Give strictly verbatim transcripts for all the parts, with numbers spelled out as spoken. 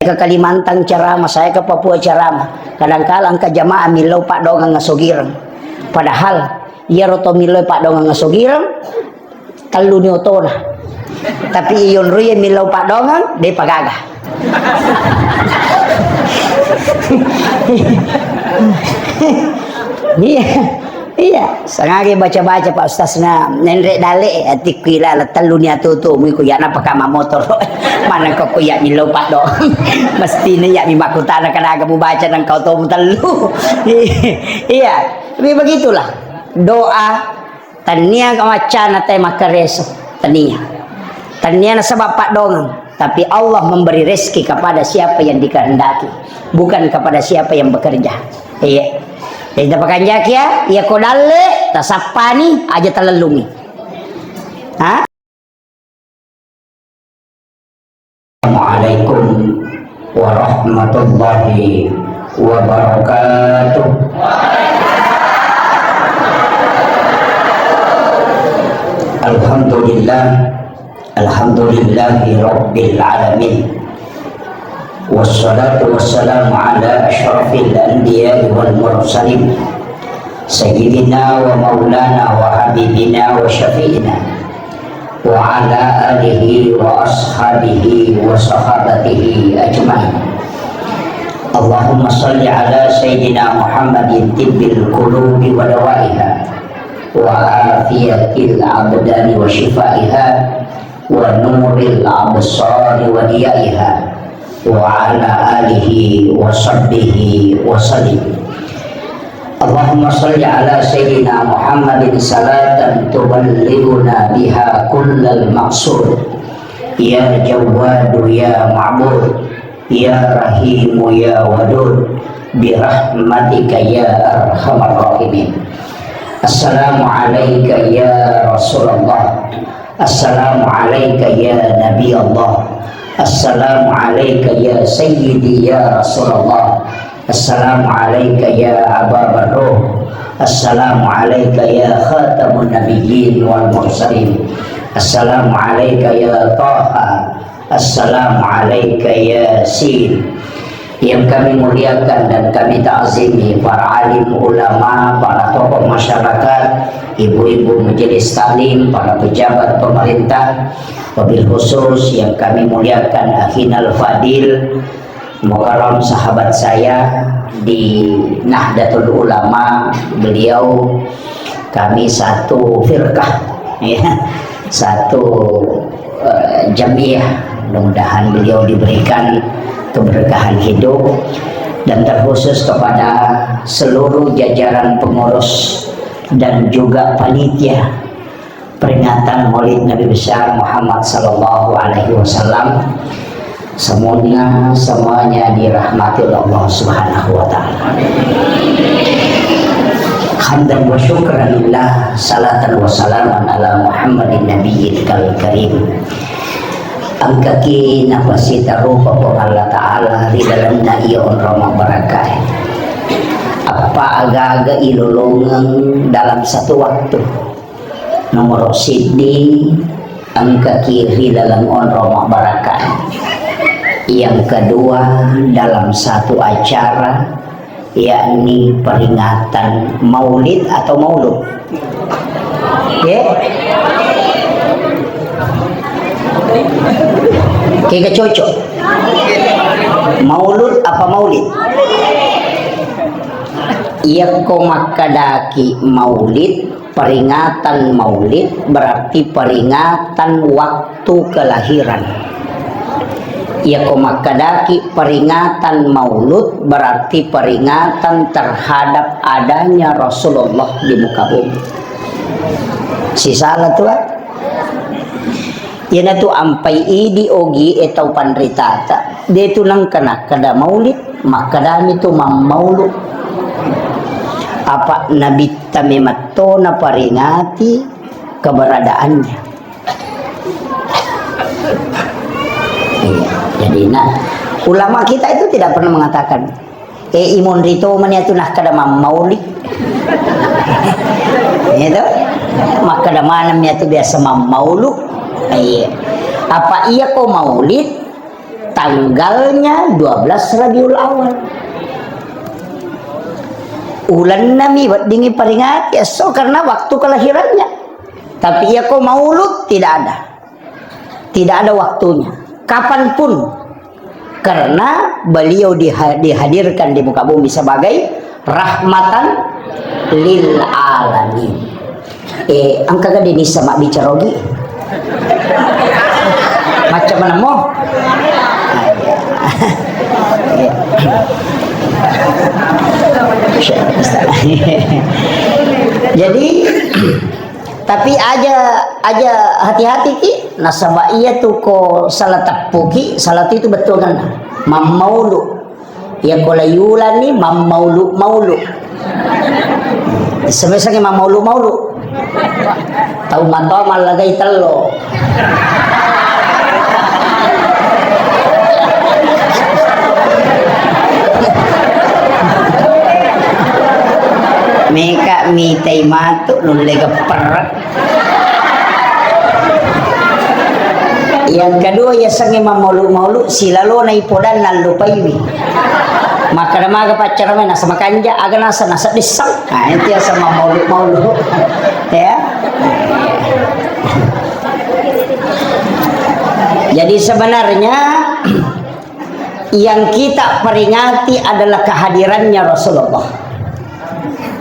Ke Kalimantan ceramah, saya ke Papua ceramah. Kadangkala engka jamaah millau paddongeng asogireng. Padahal iyaro to millau paddongeng asogireng, telluni otona. Tapi iyonroi millau paddongeng, depa gaga. Iya. Iya, sengaja baca-baca Pak Ustaz na nenre dale atikku ila la tellu ni atutu mu iku ya napa kama motor. Mana kok ku ya millau paddongeng. Mestine ya mi makutana kada aga mu baca nang kau to mu tellu. Iya, tapi begitulah. Doa tania ka maccana te makkareso. Tania. Tania nasaba paddongeng. Tapi Allah memberi rezeki kepada siapa yang dikehendaki, bukan kepada siapa yang bekerja. Iya. Jadi tapakanjaki ya, iya ko dalle, tasappani, aja talellungi. Ha? Assalamualaikum warahmatullahi wabarakatuh. Alhamdulillah. Alhamdulillahi Rabbil Alamin. Wassalatu wassalamu ala asyrafil anbiya'i wal mursalin. Sayyidina wa maulana wa habibina wa syafi'ina. Wa ala alihi wa ashabihi wa sahabatihi ajma'in. Allahumma salli ala Sayyidina Muhammadin tibbil qulubi wa dawaiha. Wa afiyatil abdani wa syifaiha. Wa nuril absari wa diyaiha. Wa ala alihi wa sahbihi wa sallim. Allahumma salli ala Sayyidina Muhammadin salatan tuballighuna biha kullal maqsud. Ya Jawwadu ya Ma'bud. Ya Rahimu ya Wadud, birahmatika ya arhamar rahimin. Assalamu alaika ya Rasulullah. Assalamu alaika ya Nabi Allah. Assalamu alaika ya Sayyidi ya Rasulullah. Assalamu alaika ya Aba Barruh. Assalamu alaika ya Khatamun Nabiyyin wal Mursalin. Assalamu alaika ya Taha. Assalamu alaika Yasin. Yang kami muliakan dan kami ta'zimi para alim ulama, para tokoh masyarakat, ibu-ibu majelis taklim, para pejabat pemerintah, wabil khusus yang kami muliakan Akhinal Fadil, Mukarram sahabat saya di Nahdlatul Ulama, beliau kami satu firqah, ya, satu, eh, jamiah. Mudah-mudahan beliau diberikan keberkahan hidup dan terkhusus kepada seluruh jajaran pengurus dan juga panitia peringatan Maulid Nabi Besar Muhammad sallallahu alaihi wasallam. Semuanya, semuanya dirahmati oleh Allah Subhanahu wa Ta'ala. Hamdan wa syukran lillah, salatan wa salaman ala Muhammadin Nabiyil Karim. Engkaki napasitarupa Puang Allah Ta'ala ri lalenna iya onrong mabbarakka'e. Apa aga-aga ilolongeng dalam satu waktu. Nomoro siddi, engkaki ri laleng onrong mabbarakka'e. Yang kedua, dalam satu acara, yakni peringatan maulid atau maulud. Oke? Kega cocok? Maulud apa maulid? Iyakko makkedaki maulid, peringatan maulid berarti peringatan waktu kelahiran. Iyako makkedaki peringatan maulud berarti peringatan terhadap adanya Rasulullah di muka bumi. Sisala tu, ah? Iyanatu ampai idi ogie tau panritata. De tu nengka nakkeda maulid, makkedami tu mammaulu. Apa nabitta memetto naperingati keberadaannya. Iya, jadi nah, ulama kita itu tidak pernah mengatakan, "Eh, imonri to mani atu nakkeda mammauli." Iya to? Makkeda maneng mi atu biasa mammaulu. Iya. Apa iya ko maulid? Tanggalnya dua belas Rabiul Awal. Ulannami weddingngi peringati esso karena waktu kelahirannya. Tapi iya ko maulud tidak ada. Tidak ada waktunya. Kapanpun. Karena beliau diha-, dihadirkan di muka bumi sebagai rahmatan lil alamin. Eh, engka ga Denisa mabbicara ogi? Macam mana mo? Jadi, tapi aja, aja hati-hati ki, nasaba iya tu ko salah teppu ki, salah tu itu betul kan? Mammaulu. Iya ko layulani mammaulu-maulu. Semisal mammaulu-maulu. Tau matoa mallagai tello. Meka mitai matu nulle gepper. Yang kedua, yasengnge mammaulu-maulu, silalona ipodanna lupaiwi. Makkeda maga paccarame, nasa makanja, aga nasa, nasa dissau. Nah, itu yaseng mammaulu-maulu. Ya. Jadi sebenarnya yang kita peringati adalah kehadirannya Rasulullah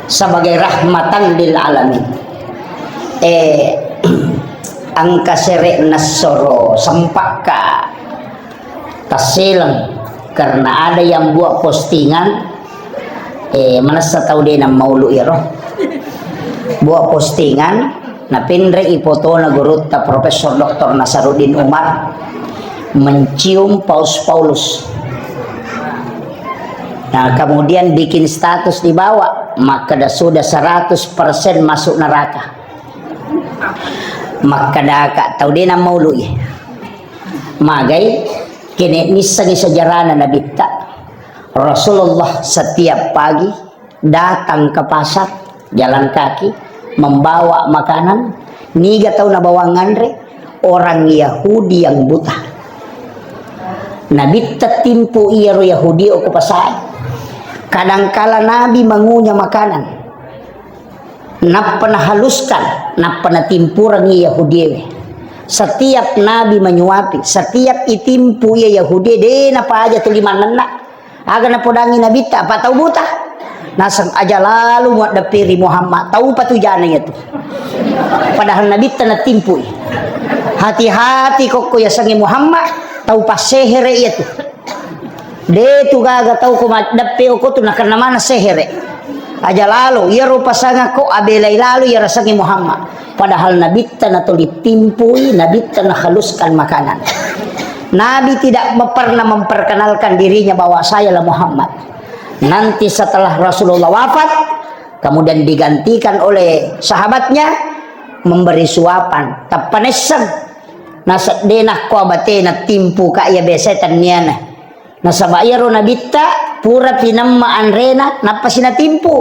sebagai rahmatan lil alamin. Eh, engka sere'na soro sempakka tasseleng karena ada yang buat postingan, eh, manessa tau de nammaulu iyaro. Buat postingan, napenre'i fotona gurutta Profesor Doktor Nasaruddin Umar mencium Paus Paulus. Nah, kemudian bikin status di bawah, makkeda sudah seratus persen masuk neraka. Makkedaka tau de nammaului. Magai, kene nissengi sejarahna Nabitta. Rasulullah setiap pagi datang ke pasar, jalan kaki, membawa makanan. Niga tau nabawang anre? Orang Yahudi yang buta. Nabitta timpu iyaro Yahudi okko pasae. Kadangkala Nabi mangunya makanan. Nappa nahaluskan, nappa natimpurengngi Yahudiewe. Setiap Nabi menyuapi, setiap itimpu iya Yahudie, de napaja tuli mannenna. Aga napodangi Nabitta, apa tau buta? Naseng aja lalu muaddepperi Muhammad, tau patujana iyatu. Padahal Nabitta natimpui. Hati-hati kokko yasengnge Muhammad, tau passehere iyatu. De tu gaga tau ko maddeppe oko tu nakenna mana sehere. Aja lalo, iyaro pasangakko abelai lalo iya rasengnge Muhammad. Padahal Nabitta natuli timpui, Nabitta nahaluskan makanan. Nabi tidak me-, pernah memperkenalkan dirinya bahwa sayalah Muhammad. Nanti setelah Rasulullah wafat, kemudian digantikan oleh sahabatnya memberi suapan. Tappanesseng. Naseddena ko abatena timpu ka iya biasa tenniana. Nasaba iyaro Nabitta pura pinemma anrena, nappasi natimpu.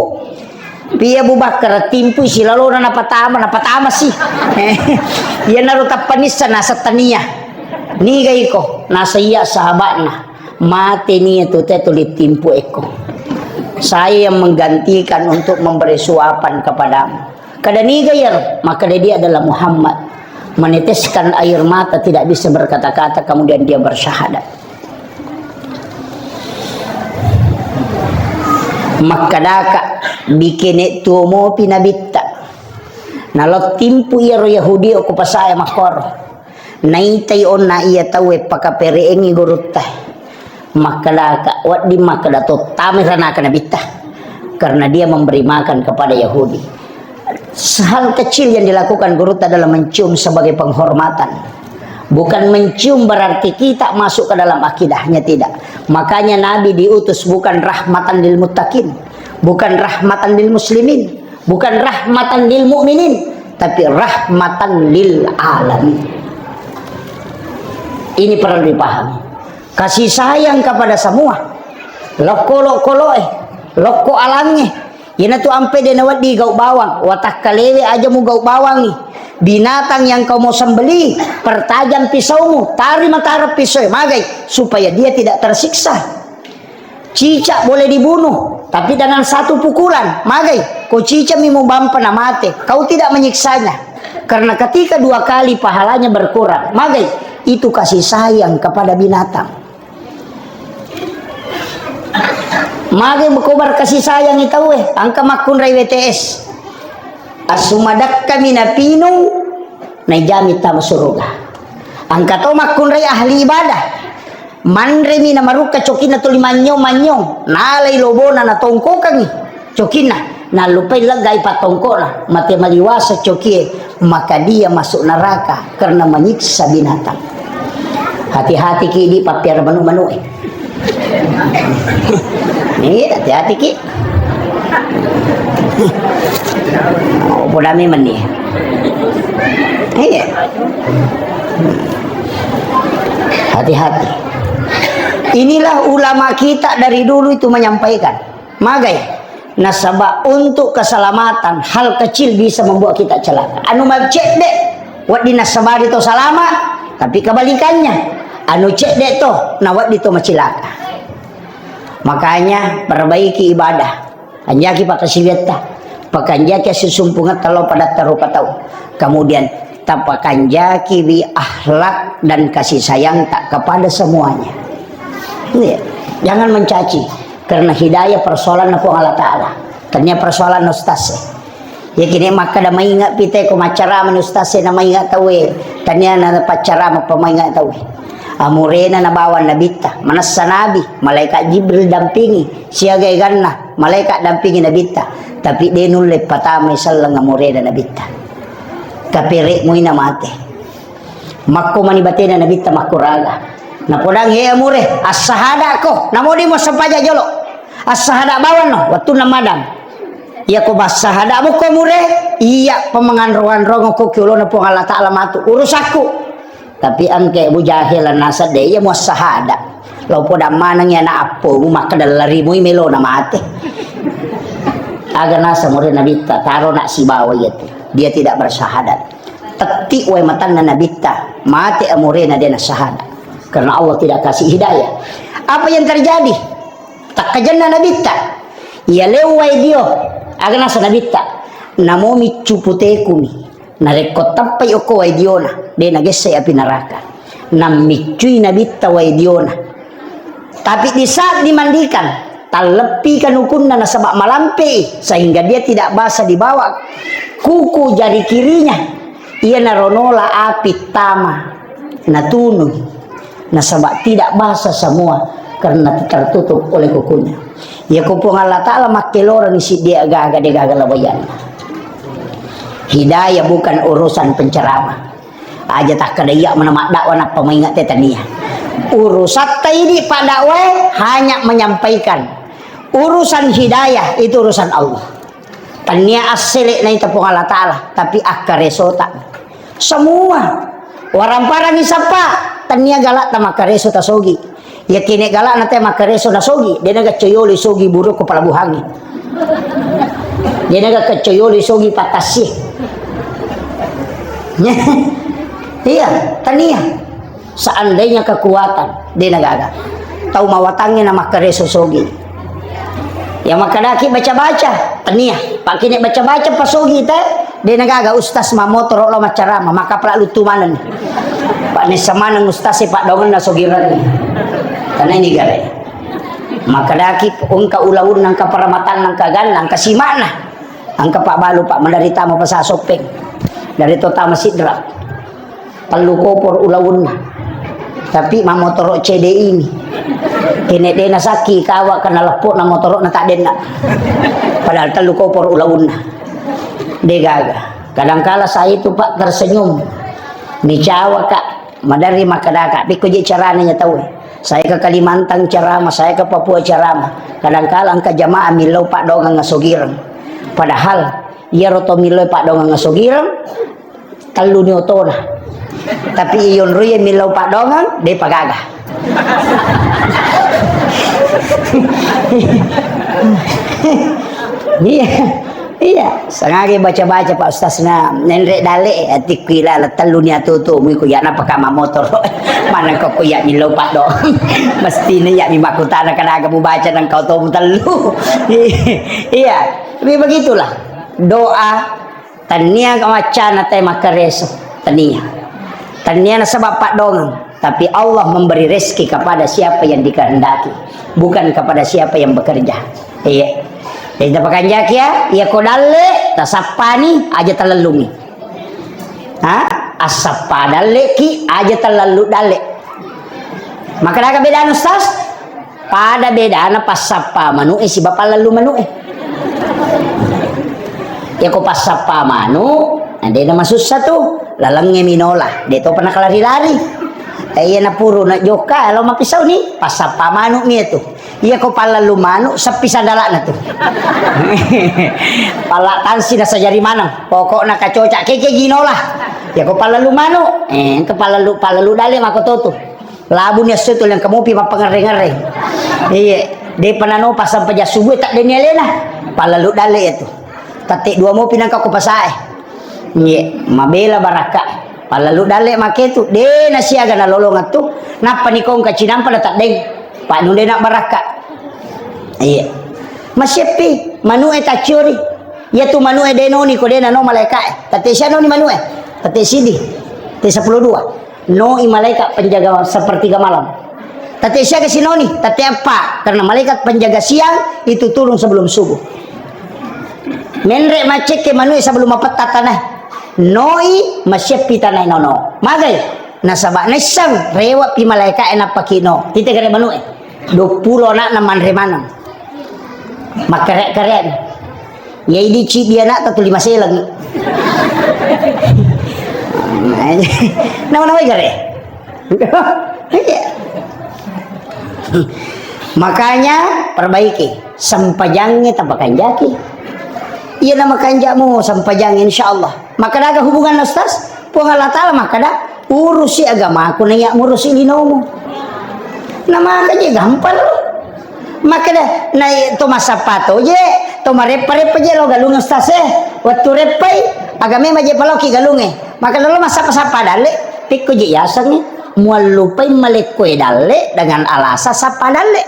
Pi Abu Bakar timpui silalona napatama, napatamasi. Iyanaro tappanissa nasa tania. Niga iko? Nasa iya sahabatna. Mate nia tu te tuli timpu eko. Saya yang menggantikan untuk memberi suapan kepadamu. Kada niga iyaro? Makkeda dia adalah Muhammad. Meneteskan air mata, tidak bisa berkata-kata, kemudian dia bersyahadat. Makkedaka, bikene tuo mopi Nabitta. Nalo timpu iyaro Yahudi okko pasae makkoro. Naitai onna iya tauwe pakapere'engngi gurutta. Makkedaka, wedding makkeda to, tamai ranaka Nabitta. Karena dia memberi makan kepada Yahudi. Hal kecil yang dilakukan gurutta adalah mencium sebagai penghormatan. Bukan mencium berarti kita masuk ke dalam akidahnya, tidak. Makanya Nabi diutus bukan rahmatan lil muttaqin, bukan rahmatan lil muslimin, bukan rahmatan lil mu'minin, tapi rahmatan lil alamin. Ini perlu dipahami. Kasih sayang kepada semua. Lokko-lokko loe, lokko alange, Iyanatu ampe de nawedding gau bawang, watakkalewe aja mugau bawangi. Binatang yang kau mau sembelih, pertajam pisaumu, tari matara pisoe, magai, supaya dia tidak tersiksa. Cicak boleh dibunuh, tapi dengan satu pukulan, magai, ko cicakmi mubampa na mate, kau tidak menyiksanya. Karena ketika dua kali pahalanya berkurang, magai, itu kasih sayang kepada binatang. Magi ko berkasih sayang i tauwe, engka makkunrai W T S. Assumadekkami napinung, naijami tama suruga. Engka to makkunrai ahli ibadah. Manremi namarukka cokinna tuli manynyong-manynyong, nalai lobona natongkokangi. Cokinna, nallupai leggai pattongko'na, mate maliwasa cokie, maka dia masuk neraka karena menyiksa binatang. Hati-hati ki di pappiara manu-manu e. Iya, hati-hati ki. Oh, podami meni. Iya. Hati-hati. Inilah ulama kita dari dulu itu menyampaikan. Magai, nasaba untuk keselamatan, hal kecil bisa membuat kita celaka. Anu macedde, wedding nassabari to salama, tapi kebalikannya, anu cedde to, na wedding to macilaka. Makanya, perbaiki ibadah. Kanjaki pakkasiwiatta, pakanjaki assusumpungetta lao padatta rupa tau. Kemudian, tapakanjakiwi akhlak dan kasih sayang tak kepada semuanya. Iya. Jangan mencaci. Karena hidayah persoalan Puang Allah Ta'ala. Tania persoalan ustaz e. Ya kini makkada mainga pite ko maccarama ni ustaz e na mainga tauwe. Tania na paccarama pemainga tauwe. Amurena nabawa nabitta. Manassa nabi. Malaikat Jibril dampingi. Siaga eganna. Malaikat dampingi nabitta. Tapi de nulle patamai selleng amurena nabitta. Kapere'mui na mate. Makko mani batena nabitta makkuraga. Napodang, "He amure, assahada'ko." Namo de muassempajang jolo. Assahada bawanno, wettunna madang. Iya ko bassahada mukko amure, iya pemanganrong-anrong ko ki olona Puang Allah Ta'ala matu. Urusakku. Tapi engke Abu Jahil nasa de iya muassahada. Lao podang maneng iya na appomu makkada larimui melona mate. Aga nasa mure nabitta, taro nak sibawa iya tu. Dia tidak bersyahadat. Tetti wae matanna nabitta, mate amurena de nassahada. Karena Allah tidak kasih hidayah. Apa yang terjadi? Takkajenna nabitta. Iya lewai dio, aga nasa nabitta. Namo miccu putekumi. Narekko teppai okko wae diona, de nagessai api neraka. Nammiccui nabitta wae diona. Tapi di saat dimandikan, talleppi kanukunna nasaba malampe, sehingga dia tidak basah dibawa kuku jari kirinya. Iyanaro nola api tama, natunui. Nasaba tidak basah semua karena tertutup oleh kukunya. Iya ko Puang Allah Ta'ala makkeloreng siddi aga-aga de gaga lawayanna. Hidayah bukan urusan penceramah. Aja takkada iya mana maddakwah nappa maingat te tania. Urusatta idi padakwae hanya menyampaikan. Urusan hidayah itu urusan Allah. Tania assele naita Puang Allah Ta'ala, tapi akkaresota. Semua. Warang-parangi sappa, tania galak tamakkareso tasogi. Yakini galak nate makkareso nasogi, de naga coyoli sogi buruk ko pelabuhangi. De naga kecoyoli sogi patassi. Iya, tania. Seandainya kekuatan, de nagaga. Tau mawatangnge na makkareso sogi. Ya makkadaki baca-baca, tania. Pakkini baca-baca pasogi te, de nagaga ustaz mamotoro lo maccarama, maka pala lutu maneng. Pak nessa maneng ustaz e pak dongenna sogi rani. Karena ini gare. Makkadaki engka ulaunna, engka paramatanna, engka ganna, engka simana. Engka pak balu pak menderita mau pesa sopeng. Dari to tama sidra. Tellu kopor ulaunna. Tapi mammotoro C D I ni. Kene dena sakki kawa kena leppo na motoro na tak denna. Padahal tellu kopor ulaunna. De gaga. Kadangkala saya itu pak tersenyum. Nicawa kak, madari makadaka. Pikko je caranya tau. Saya ke Kalimantan ceramah, saya ke Papua ceramah. Kadangkala engka jamaah millau pak dongang ngasogireng. Padahal iyaro to millau pak dongang ngasogireng, telluni otona. Tapi iyonroi millau paddongeng, depa gaga. Iya, iya. Sangage baca-baca, Pak Ustaz, na nenre dale, atikku ila la tellu ni atutu, muiku ya napa kama motor. Mana kok ku ya millo paddo. Mestine ya mi makutana kadaga mu baca nang kau to mu tellu. Iya, tapi begitulah. Doa tania maccana te makkareso, tania. Tania nasaba paddongeng. Tapi Allah memberi rezeki kepada siapa yang dikehendaki, bukan kepada siapa yang bekerja. Iya. Jadi tapakanjaki ya, iya ko dalle, tasappani, aja talellungi. Ha? Assappa dalle ki, aja talellu dalle. Maka daga bedana, Ustaz? Pada bedana passappa manu'e siba pallallu manu'e. Ya ko passappa manu, na de na masussa tu, lalengnge minola, de topa nakalari-lari. Eh, iya napuru na jokka, lo mapisau ni, passappa manu mi tu. Iya ko pallallu manu, seppi sandalana tu. Palla tansi na sajari maneng, pokokna kacoca keke ginola. Ya ko pallallu manu, eh, ke pallallu, pallallu dale mako totu. Labuni esso tu lengka mopi mappangerre-ngerre. Iye, depa nano pasang paja subuh tak deni alena. Palalu dalle ya tu. Tette dua mopi nangka ko pasae. Iye, mabela barakka. Palalu dalle make tu, de na siaga na lolong tu. Nappa ni kongka cinampa na taddeng. Pak nu de na barakka. Iye. Maseppi, manu e taciori. Iya tu manu e de noni ko de na no malaika e. Tette sia noni manu e. Tette sidi. Tette sepuluh dua. Noi malaikat penjaga sepertiga malam. Tette siaga sinoni, tette eppa, karena malaikat penjaga siang itu turun sebelum subuh. Menre macekke manue sebelum mapetta tanah. Noi masiappi tanah nono. Magai? Nasaba naisseng rewa pi malaikat e nappa kino. Tite gare manue. Dua puluh anakna manre maneng. Makkare-kare. Iya idi cidi anakta tuli maseleng. Nama-nama gare. Iya. Makanya perbaiki sempajangnge tapakanjaki. Iya nama kanjamu sempajang insyaallah. Maka daga hubungan Ustaz, Puang Allah Ta'ala makkada, urusi agamaku na iya murusi linomu. Na maka je gampang. Makkeda, na to massappa to je, to mareppa-reppa je lo galung Ustaz e. Wettu reppai, aga memang je paloki galunge. Makkeda lo massappa-sappa dalle, pikku je yasengnge, muallupai malekko e dalle dengan alasan sappa dalle.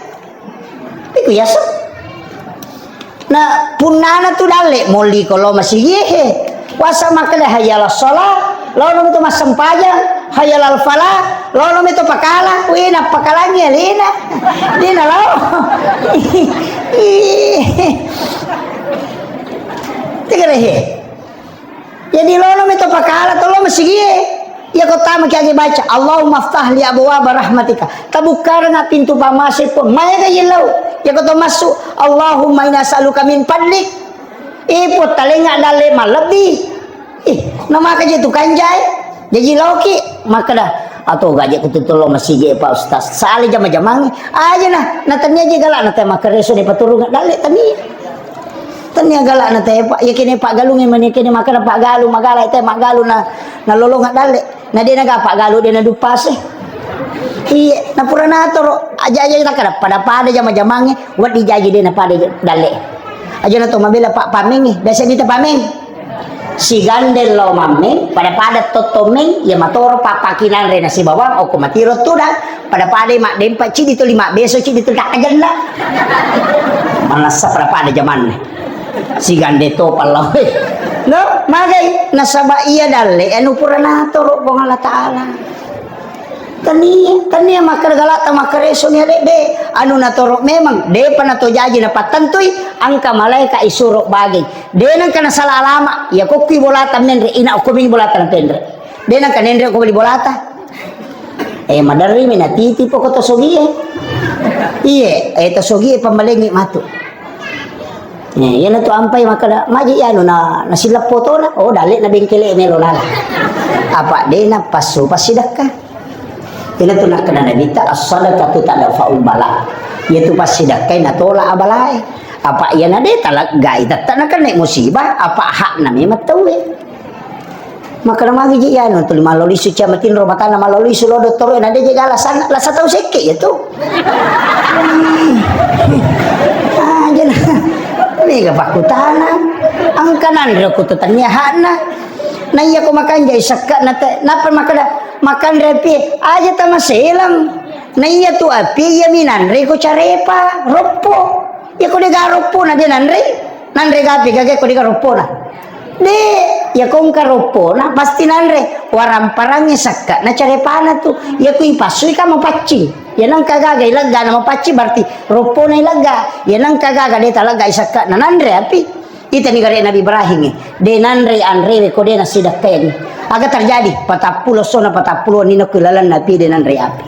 Pikku yaseng. Na punnana tu dalle, molli ko lo masigi he. Wasa makkeda hayya ala sholat, lono mi to massempajang, hayya ala falah, lono mi to pakala, wih, nappakalangi alena. Dena lao. Tegere he. Jadi lono mi to pakala to lo masigi e. Iya ko tama ki agi baca, Allahumma ftah li abwaba rahmatika. Tabukkaranga pintu pamase pun. Maega yellau. Iya ko to massu, Allahumma inna as'aluka min fadlik. Ipo talengnga dalle mallebbi. Ih, namaka je tu kanjai. Jaji laoki, makkeda, atau gaje ku tutullo masigi Pak Ustaz. Sale jama-jamangnge. Aja nah, na tania je galak na te makkereso ni paturung dalle tania. Tania galak na te Pak, ya kene Pak galungnge mani kene makkeda Pak galu magala te maggalu na, na lolong dalle. Na de na ga Pak galu de na dupase. Iya, na pura natoro, aja-aja takkeda pada-pada jama-jamangnge. Wedding jaji de na pada dalle. Aja na to mabela pa-, pamengngi, biasa mita pameng. Sigande lao mammeng, pada-pada totto meng, iya matoro pappakinanre nasibawang, okko matiro tudang, pada-pada maddempa, cidi tuli mabbeso, cidi tuli takkajenna. Manassa pada-pada jamanna. Sigande to pallao. No, magai, nasaba iya dalle, anu pura natoro Puang Allah Ta'ala. Tania, tania makkeda galakta makkareso ni alebbe. Anu natoro memang, depa nato jaji napattentui, angka malaika isuro bage. De nengka nasala alama, ya kokkui bolata menre, ina okko ming bolata napenre. De nengka nenre ko beli bolata. Eh, maderri mi natiti poko to sogie. Iye, eh, to sogie pambalengi matu. Eh, iyana tu ampai makkeda, maji anu na, nasileppo tona. Oh, dalle na bengkele melo lala. Apa de na passu passidakka. Ina tu nakkeda Nabitta, "As-sadaqatu tadfa'ul bala." Iya tu passidakkai natola abalae. Apa iyana de taleggai tetta nakenna musibah, apa hakna memang tauwe. Makkeda magi ji iyanu tuli mallo lisu cia matinro matanna mallo lisu lo dottoro na de je gala sana lasa tau sekke ya tu. Ah, jena. Mega Pakkutana, engka nanre ko tu tennia hakna. Na iya ko makanjai sekka na te, napa makkeda, makanre api, aja tamaselang. Na iya tu api, iya mi nanre ko carepa, roppo. Iya ko dega roppo na de nanre, nanre gapi gaga ko dega roppo na. De, iya ko engka roppo na, pasti nanre. Waramparangnya sekka na carepana tu. Iya ko ipassui ka mapaccing. Iya nengka gaga ilegga na mapaccing, berarti roppo na ilegga. Iya nengka gaga de talegga i sekka na nanre api. Itani gare Nabi Ibrahim, de nanre anrewe ko de nasidakkaini. Aga terjadi? Patappulo sona patappulo ni nakku lalang napi de nanre api.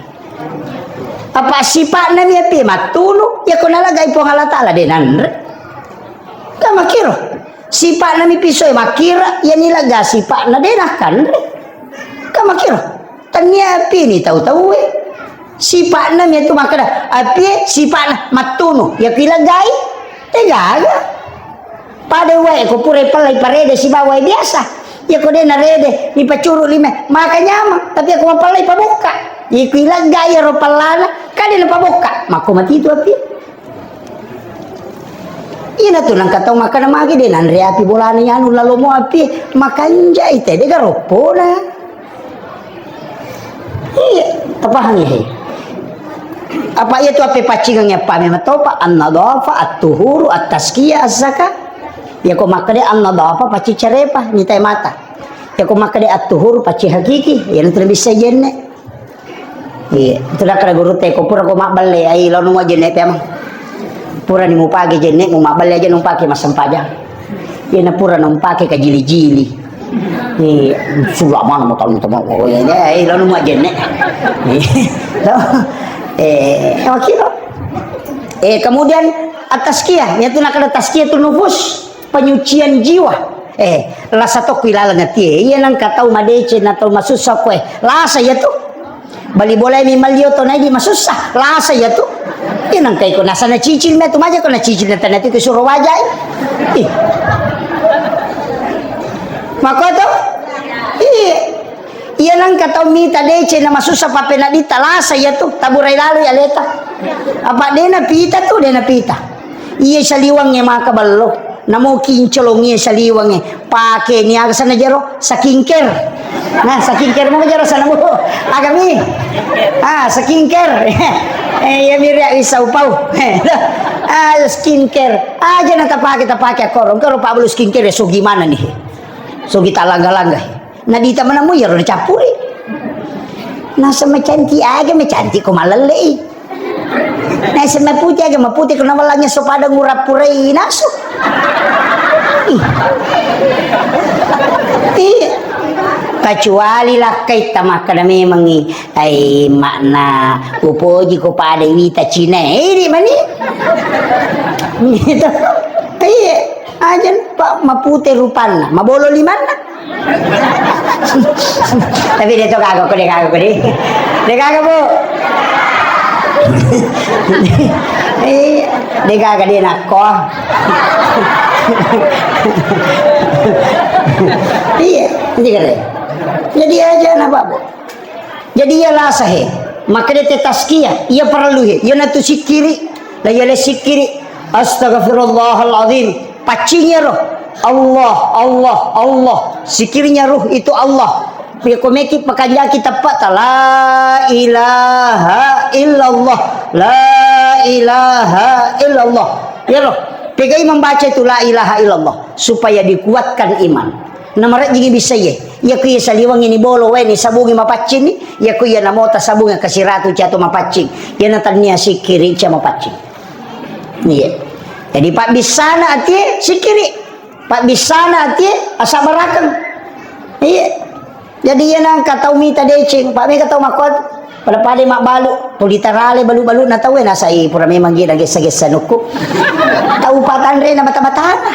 Apa sipa'na mi api mattunu, iya ko nalagai Puang Allah Ta'ala de nanre. Ka makiro. Sipa'na mi pisoe makkira, iya nilaga sipa'na de nakanre. Ka makiro. Tennia api ni tau-tauwe. Sipa'na mi tu makkeda, api sipa'na mattunu. Iya ko ilegai, de gaga. Pada wae ko pura ipellai parede sibawa wae biasa. Iya ko de narede, ipacuru lima, maka nyamang. Tapi iya ko mapellai pabokka. Iya ko ilegga iyaro pellana, ka de napabokka. Makko mati tu api. Ina tu nangka tau makkeda magi de nanre api bolana anu lalomo api, makanjai te de garoppona. Iya, tapahang ya, he. Apa iya tu ape paccingang ya pame matopa, an-nadhafa, at-tuhuru, at-tazkiyah, az-zakah. Ya ko makkeda an-nadhafa pacci carepa, nitai mata. Ya ko makkeda at-tuhuru pacci hakiki, ya nanti bisa jenne. Iya, itu dah kada guru te ko pura ko mabballe, ai lo nunggu jenne pe amang. Pura ni mupake jenne, mu mabballe aja numpake massempajang. Iya na pura numpake kajili-jili. Iya, sudah mana mau tahu teman. Oh iya, iya, iya, lalu mau jenne. Iya. Tahu? Eh, oke lo. Eh, kemudian at-tazkiyah, yaitu nak ada tazkiyatun nufus, penyucian jiwa. Eh, lasa tokko ilalang atie. Iya nangka tau madeceng na tau masussa koe. Lasa iya tu. Bali bolai mi malio to naidi masussa, lasa iya tu. Iya nangka iko nasana cicil me tu maja ko na cicil na tanah tu ke suruh wajai. Ih. Mako to? Iya. Iya nangka tau mita deceng na masussa pape na dita lasa iya tu. Taburai lalu ya leta. Apa dena pita tu, dena pita. Iya saliwangnge maka ballo. Namo kincolong iya saliwangnge. Pake ni aga sana jero? Skincare. Nah, skincare mo jero sana mo. Agami. Ah, skincare. Eh, iya miri bisa upau. Ah, skincare. Aja na tapake, tapake korong. Karo pabulu skincare so gimana nih? So kita langga-langga. Na dita manammu iyaro nacappuri. Nasa macanti aga macanti ko malellei. Nasa maputi aga maputi ko nawallangnge so pada ngurappurai nasu. Ih. Iya. Kecuali lakkai tamakkada memangngi, ai makna upoji ko pada wita Cina. Ini mani. Gitu. Iya. Aja pa mapute rupanna, mabolo limanna. Tapi de to gaga ko, de gaga ko, de. De gaga, Bu. Eh, de gaga de nakko. Iya, jadi kare. Jadi aja na, Pak, Bu. Jadi iya lasa he. Makkeda te tazkiyah, iya parellu he. Iya natu sikkiri. La iya le sikkiri. Astagfirullahaladzim. Paccingi ro. Allah, Allah, Allah. Sikkirinya ruh itu Allah. Iya ko meki pakanjaki teppata, la ilaha illallah. La ilaha illallah. Iya ro. Pegai membaca itu la ilaha illallah supaya dikuatkan iman. Namarejjingi bissaie. Iya ku iya saliwengngi ni bolo wae ni sabungi mapaccinni, iya ku iya namota sabungi kasiratu cato mapaccing. Iya natannia sikkiri ca mapaccing. Iya. Jadi pabbissana atie sikkiri. Pabbissana atie asabbarakeng. Iya. Jadi iya nangka tau mita deceng, pa mega tau makkuat. Pada-pada mabbalu, tuli tarale balu-balu na tauwe nasai pura memang gina gessa-gessa nukku. Tau patanre na bata-batana.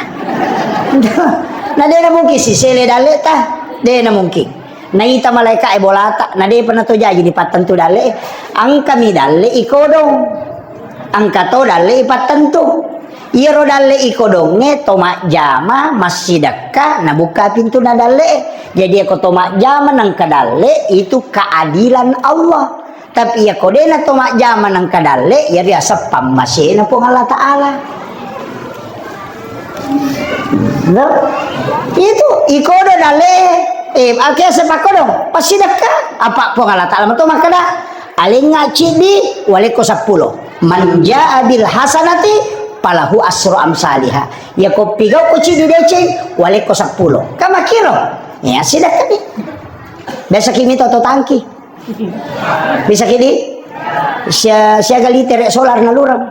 Na dena mungkin sisele dalle ta, dena mungkin. Naita malaika e bolata, na depa na to jaji ni pattentu dalle. Angkami dalle ikodong. Angka to dalle ipattentu. Iyaro dalle ikodongnge to majjama massidekka nabukka pintuna dalle. Jadi eko to majjama nangka dalle itu keadilan Allah. Tapi iyako dena to majjama nangka dalle, iyari aseng pammasena Puang Allah Ta'ala. No? Itu ikodo dale, eh, akia sepakodo, pasti dekka. Apa Puang Allah Ta'ala metu makkeda, alengnga ciddi, walekko seppulo. Man jaa bil hasanati, falahu asru amsaliha. Yako pigau ko ciddi deceng, walekko seppulo. Kamakiro? Ya, sidekkani. Biasa kimi toto tangki. Bisa kidi? Sia-, siaga litere solar nalurang?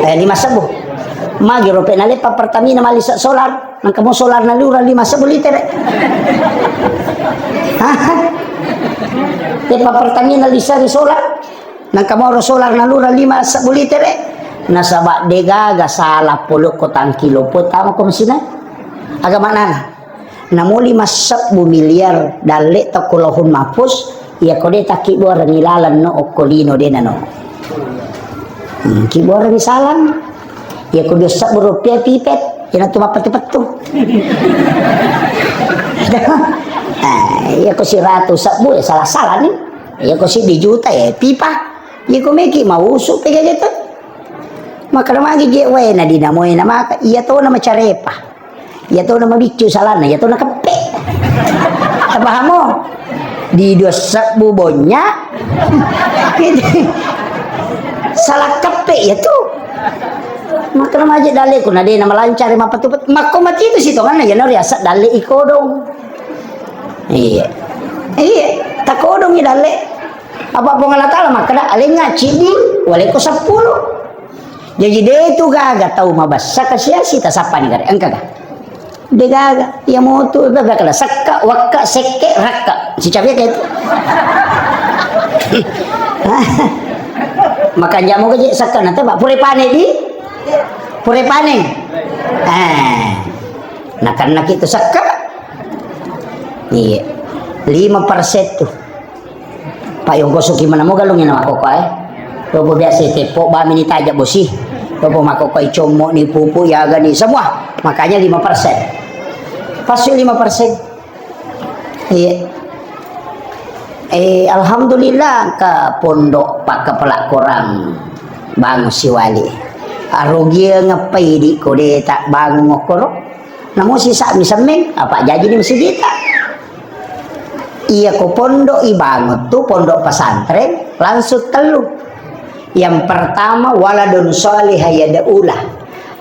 Eh, lima sebbu. Magi rope naleppa Pertamina malisa solar, nangka mo solar nalurang lima sebbu litere. Hah? Leppa Pertamina lisa ri solar, nangka moro solar nalurang lima sebbu litere. Nasaba degaga salah polokko tangki loppo tama ko mesinna. Aga manana? Namuli massebbu miliar dalle tokko Lauhul Mahfuz, iya ko de takkibuarengngi laleng no okko lino de nano. Hmm, kibuarengngi salang. Iya ko dua sebbu rupiah pipet, iya natu mappettu-pettu. Ah, iya ko siratu sebbu, ya salah-salah ni. Iya ko siddi juta, ya pipa. Iya ko meki mausu pega gitu. Maka magi je wae na dinamoe na maka, iya to na macarepa. Iya to na mabiccu salanna, iya to na keppe. Tapahamo? Di dua sebbu bonya. Salah keppe iya tu. Makana maje dalle kuna de na malancare mapatu-patu. Makko mati itu sitonganna iya no riasa dalle ikodong. Iya. Iya, takodong i dalle. Apa Puang Allah Ta'ala makkeda alengnga ciddi, walekko seppulo. Jaji de tu gaga tau mabessa kasiasi tasappani gare. Engka ga? De gaga. Iya motu, de gaga sekka, wakka, sekke, rakka. Sicabe ke itu. Makanja moga je sekka na teba. Pure pane di? Pure pane. Eh. Nakanna kitu sekka. Iya. Lima persen tu. Pak, yongko suki mana mo galung ina makoko, eh. Lopo biasa tepo bami ni taja bosi. Lopo makoko i commo ni pupu yaga ni semua. Makanya lima persen. Pas lima persen. Iya. Eh, alhamdulillah ke pondok pakkapala korang bangun siwali. Arugia ngepai di kode tak bangun ngokoro. Namo sisa'mi semmeng, apa jaji di masigita. Iya ko pondok ibangun tu pondok pesantren langsung tellu. Yang pertama waladun shalihah yad'ulah.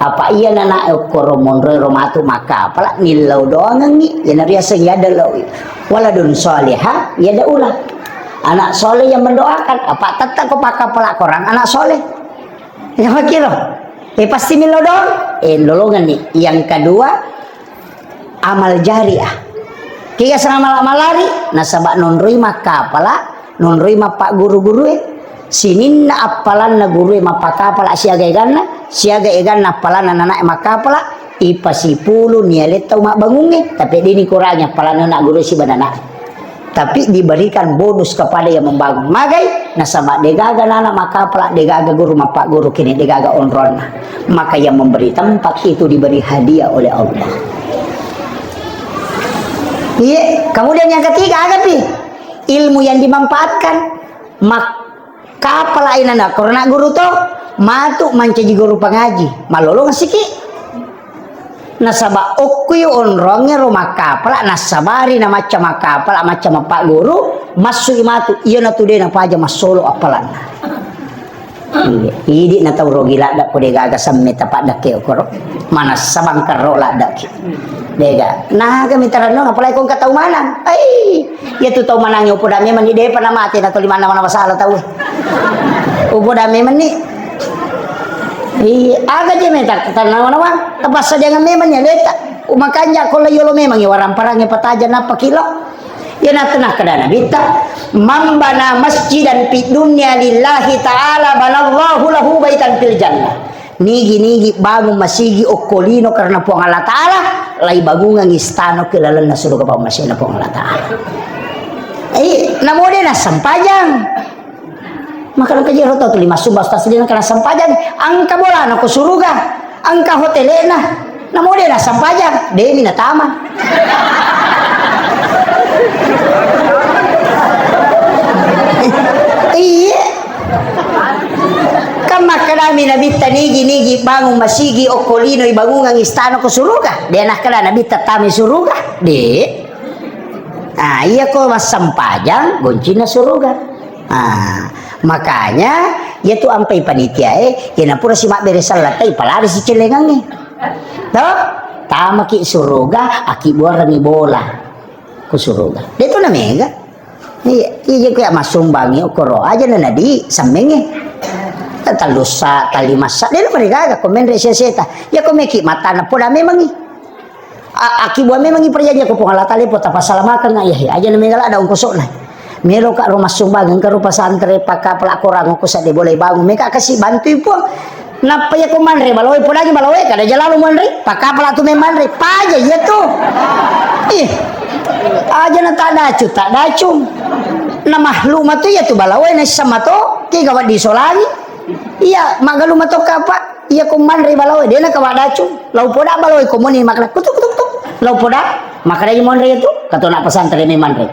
Apa iya nana okkoro monro ro matu makkapala nillau doangengi, yana riaseng yad'ulah. Waladun shalihah yad'ulah. Anak soleh yang mendoakan, apa tetap ko pakkapala korang anak soleh. Ya makiro. Eh, pasti millau doang. Eh, lolongan nih. Yang kedua, amal jariah. Kiga sama amal-amal lari, nasaba nonroi makkapala, nonroi mappagguru-gurue. Sininna appalanna gurue mappakapala siaga eganna, siaga eganna appalanna nanae makkapala, ipasipulu nialetta umabbangungnge, tapi dini kurangi appalanna anak gurue siba nanae. Tapi diberikan bonus kepada yang membangun. Magai, nasaba degaga nana makkapala, degaga guru mappagguru kini, degaga onronna. Maka yang memberi tempat itu diberi hadiah oleh Allah. Iya, kemudian yang ketiga, agapi ilmu yang dimanfaatkan. Mak-, Kapala inana, korona guru to, matu mancaji guru pangaji, malolong siki. Nasaba okkui onrongngero makkapala, nassabari na macca makkapala, macca mappagguru, massui matu, iya natu de napaja massolo appalanna. Iya, idi na tau rogi ladda ko de gaga semme tapaddakke okoro. Manassa bangkerro laddaki. Dega. Naga mitarenno, apalagi ko engka tau manang. Ai, iya tu tau manang upoda memang ni depa na mate na toli manna mana masalah tau. Upoda memang ni. Iya, aga je meta tanna mana. Tapassa jangan memang ni aleta. Makanja ko la yolo memang ya warang parang ya pataja napa kilo. Iya na tenah kada nabitta. Man bana masjidan fid dunya lillahi ta'ala banallahu lahu baitan fil jannah. Nigi-nigi bangun masigi okko lino karena Puang Allah Ta'ala, lai bangungang istana ke lalenna surga pammasena Puang Allah Ta'ala. Eh, namo de nassempajang. Maka engka jero tau tuli massumba ustaz de nengka nassempajang, engka bolana ko suruga, engka hotelena, namo de nassempajang, demi natama. Iya. Kan Makkedami Nabitta, "Nigi-nigi bangung masigi okko lino ibangungang istana ko suruga?" De' nakkeda Nabitta tamai suruga. De'. Ah, iya ko massempajang goncinna suruga. Ah, makanya iya tu ampai panitia e, iya napura si mabbere sellata ipalari si celengangnge. Toh? Tamaki suruga, akibuarangi bola. Ku suruga. De' tu na mega. Iya, iya, iya, kuya massumbangi okkoro aja na nadi semmengnge. Tallussa, talimassa, de' na marigaga ko menre sia-siata. Iya ko meki matana poda memangi. A-, akibua memangi perjanjian ko Puang Allah Taala, po tapasalamakeng, iya, iya, aja na mega ladda ongkosokna. Meloka ro massumbang, engka ro pesantren, pakkapala korang ko sadde boleh bangun. Meka kasi bantui Puang. Nappa iya ko manre balawe, podangi balawe, kada ja lalo manre, pakkapala tu memanre, paja iya tu. Ih, aja na tak dacu, tak dacu. Na mahluk matu iya tu balawe, na issa mato, ki gawat disolangi. Iya, magalu mato kapa, iya ko manre balawe, de' na kawa dacu. Lau poda balawe, ko moni makna, kutuk, kutuk, kutuk. Lau poda, makna iya monre itu, kato na pesantren memanre.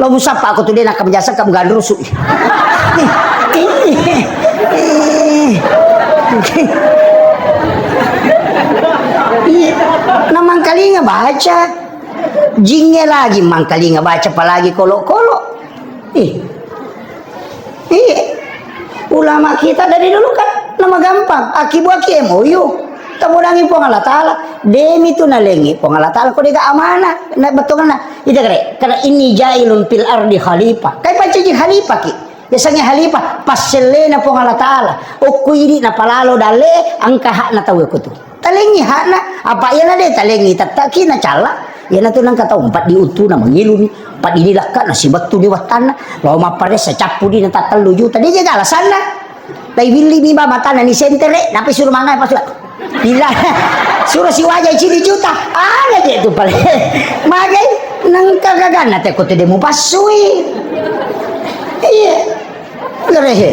Lo musappa ko tu de' nakam jasa kam gandrusu. Iya. Na mangkalinga baca. Jingnge lagi mangkalinga baca apalagi kolo-kolo. Ih. Iya. Ulama kita dari dulu kan nama gampang. Akibuaki M O U. Tabodangi Puang Allah Taala. Demi tu nalengi Puang Allah Taala ko dega amanah. Na betonganna. Ida kare. Karena inni jailun fil ardi khalifah. Kai pancaji khalifah ki. Yasengnge khalifah. Passellena Puang Allah Taala. Okko idi napalalo dalle angka hakna tau ko tu. Talengi hakna. Apa iyana de talengi tettaki na calla. Iyana tu nangka tau empat di utu na mengiluni. Padini lakka na sibettu di wattanna, lao mapparessa cappu di na tattellu juta, de jaga alasanna. Lai willi mi ba matanna ni sentere, napi suro mangai pasu. Bila suro siwajai cili juta, ala je tu pale. Magai nengka gaganna te ko tu de mupassui. Iya. Gerehe.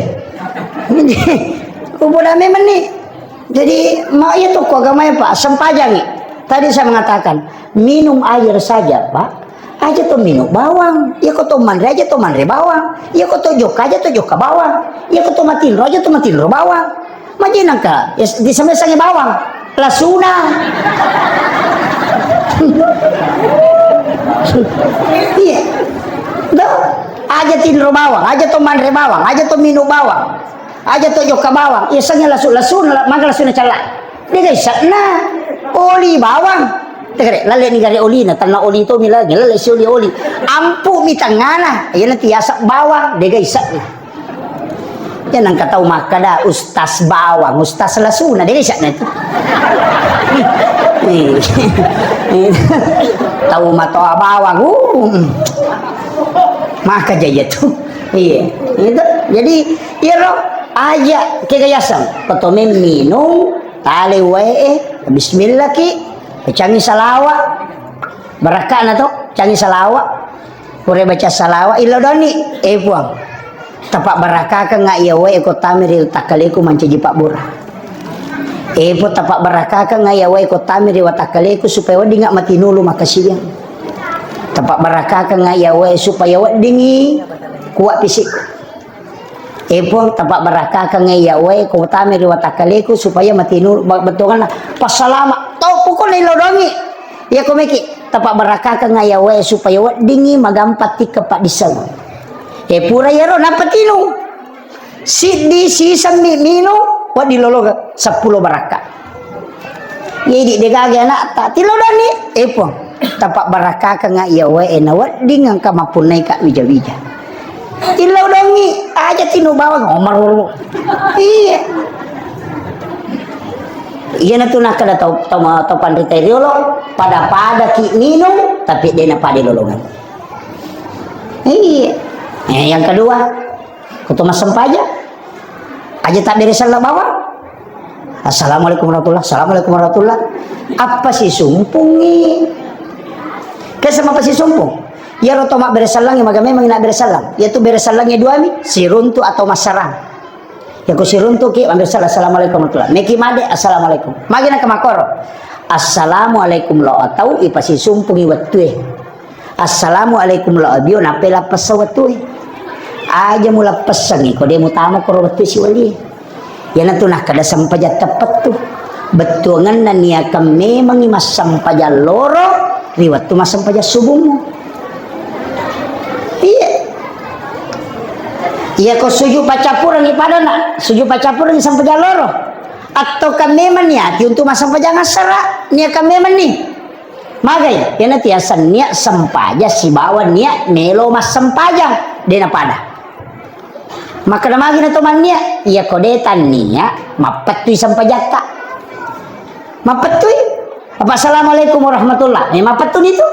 Uboda memang ni. Jadi, ma-, iya tu ko agamae, Pak, sempajangi. Tadi saya mengatakan, minum air saja, Pak. Aja to minum bawang. Iya ko to manre, aja to manre bawang. Iya ko to jokka, aja to jokka bawang. Iya ko to matinro, aja to matinro bawang. Maji nangka, ya, di sama sange bawang. Lasuna. Iya. Do, aja tinro bawang, aja to manre bawang, aja to minum bawang. Aja to jokka bawang, iya sengnge lasu-, lasuna, la-, maka lasuna cella. Dega isakna. Oli bawang. Tegare, lalle ni gare olina, tanna oli to mi lagi, lalle si oli-oli. Ampu mi tengana, iya nanti yasak bawang, dega isakna. Ya nangka tau makkada ustaz bawang, ustaz lasuna, dega isakna tu. Tau matoa bawang, uh. Maka jaya tu. Iya, itu. Jadi, iyaro aja kega yaseng. Petome minung, tale wae, bismillah ki, pecangi salawa. Barakana to, cangi salawa. Pura baca salawa, ilo doni, eh Puang. Tapa barakaka nga iya wae ko tami ri takkaleku mancaji pabbura. Eh Puang, tapa barakaka nga iya wae ko tami ri watakkaleku supaya wedding nga matinulu makasiwiang. Tapa barakaka nga iya wae supaya weddingi kuat fisik. Eh Puang, tapa barakaka nga iya wae ko tami ri watakkaleku supaya matinu ba-, bettuanna passalama. Tau pokokna ilo dongi. Iya ko meki, tapa barakaka nga iya wae supaya weddingi magampa tikka paddisseng. Eh pura iyaro nappa tinu. Siddi sisemmi minung, wedding lologa seppulo barakka. Jadi degaga anakta, tilodani, eh Puang, tapa barakaka nga iya wae na wedding engka mappunnai ka wija-wija. Tilodongi aja tinu bawang, omar lolo. Iya. Iya na tu nakkada tau, tau, tau panrita riolo, pada-pada ki minung, tapi dena pada lolongan. Iya. Eh, yang kedua, Kuto massempajang. Aja tabbere selleng bawang. Assalamualaikum warahmatullah. Assalamualaikum warahmatullah. Apa sisumpungi? Kesa mapa sisumpung? Iyaro to mabbere sellengngi maga memang nabbere selleng. Iyatu bere sellengnge duami, siruntu atau massarang. Yako siruntu ki mabbere selleng, assalamualaikum warahmatullah. Meki made, assalamualaikum. Magi naka makoro. Assalamualaikum lo atau ipasisumpungi wettue. Assalamualaikum lo abio, nappa lappessa wettue. Aja mulappessangi, ko de mutama koro wettue siwali. Iyanatu nakkeda sempajang teppettu. Bettuangenna niakang memangngi massempajang loro ri wettu massempajang subummu. Iya. Iyako sujud paccappurengngi padana, sujud paccappurengngi sempajang loro. Atau kan memang niati untuk massempajang assara, niakang memanni. Magai, iyanatu yaseng niat sempajang sibawa niat melo massempajang, de napada. Makkeda magi na to manniat, iyako de tanniat, mappettui sempajatta. Mappettui. Apa assalamualaikum warahmatullah. Eh, mappettuni tu.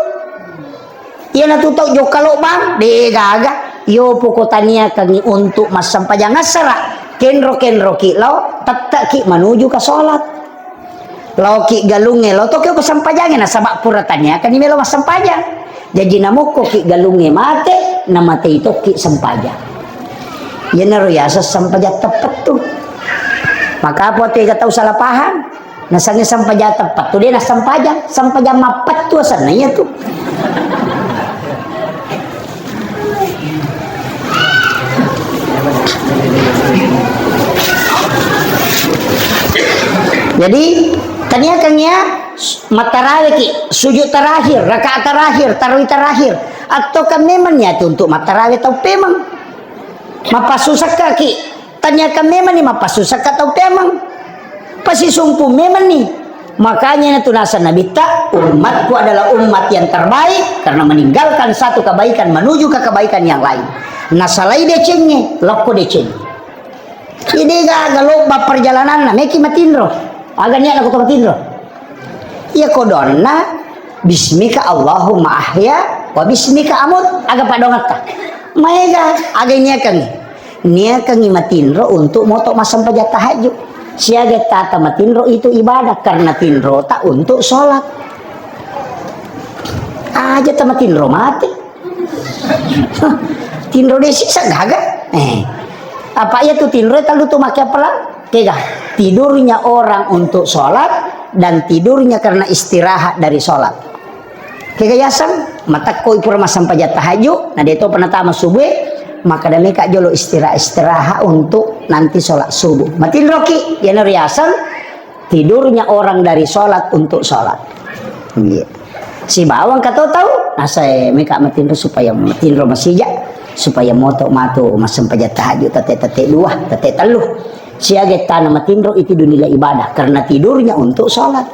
Iyanatu tau jokka lobbang, de gaga. Yo poko taniakangi untuk massempajang assara. Kenro-kenroki lao, tette'ki manuju ke sholat. Laoki galungnge, lao toki ko sempajangnge, nasaba pura taniakanni melo massempajang. Jaji namokkoki galungnge mate, namatei tokki sempajang. Iyanaro yaseng sempajang teppettu. Maka apa tu ega tau salah paham? Nasengnge sempajang teppettu, de nassempajang, sempajang mappettu asenna iyatu. Jadi, taniakangngi ya, mattaraweki, sujud terakhir, rakaat terakhir, tarawih terakhir. Atau kan memang niati untuk mattarawe tau pemeng. Mapassusakkaki, taniakan memanni mapassusakka tau pemeng. Pasisumpu memanni. Makanya itu nasa Nabitta, "Umatku adalah umat yang terbaik karena meninggalkan satu kebaikan menuju ke kebaikan yang lain." Nasalai decengnge, lokko deceng. Jadi gaga lobba perjalananna, meki matinro. Aga niat lako to matinro. Iya kodonna, "Bismika Allahumma ahya wa bismika amut." Aga padongetta. Maega, aga niakangi. Niakangi matinro untuk moto massempajang tahajud. Siaga tata matinro itu ibadah karena tinrota untuk sholat. Aja tamatinro mati. Tinro desi sagaga. Eh. Apa iya tu tinro talu tu make apalang? Kega. Tidurnya orang untuk sholat dan tidurnya karena istirahat dari sholat. Kega yaseng, matakko ipura massempajang tahajud, na deto penatama subuh, maka dameka jolo istirahat, istirahat untuk nanti sholat subuh. Matinroki, yana riaseng, tidurnya orang dari sholat untuk sholat. Iya. Sibawa engka to tau, nasae meka matinro supaya matinro masija, supaya moto matu massempajang tahajud tete-tete dua, tete tellu. Siaga tana matinro itu dinilai ibadah karena tidurnya untuk sholat.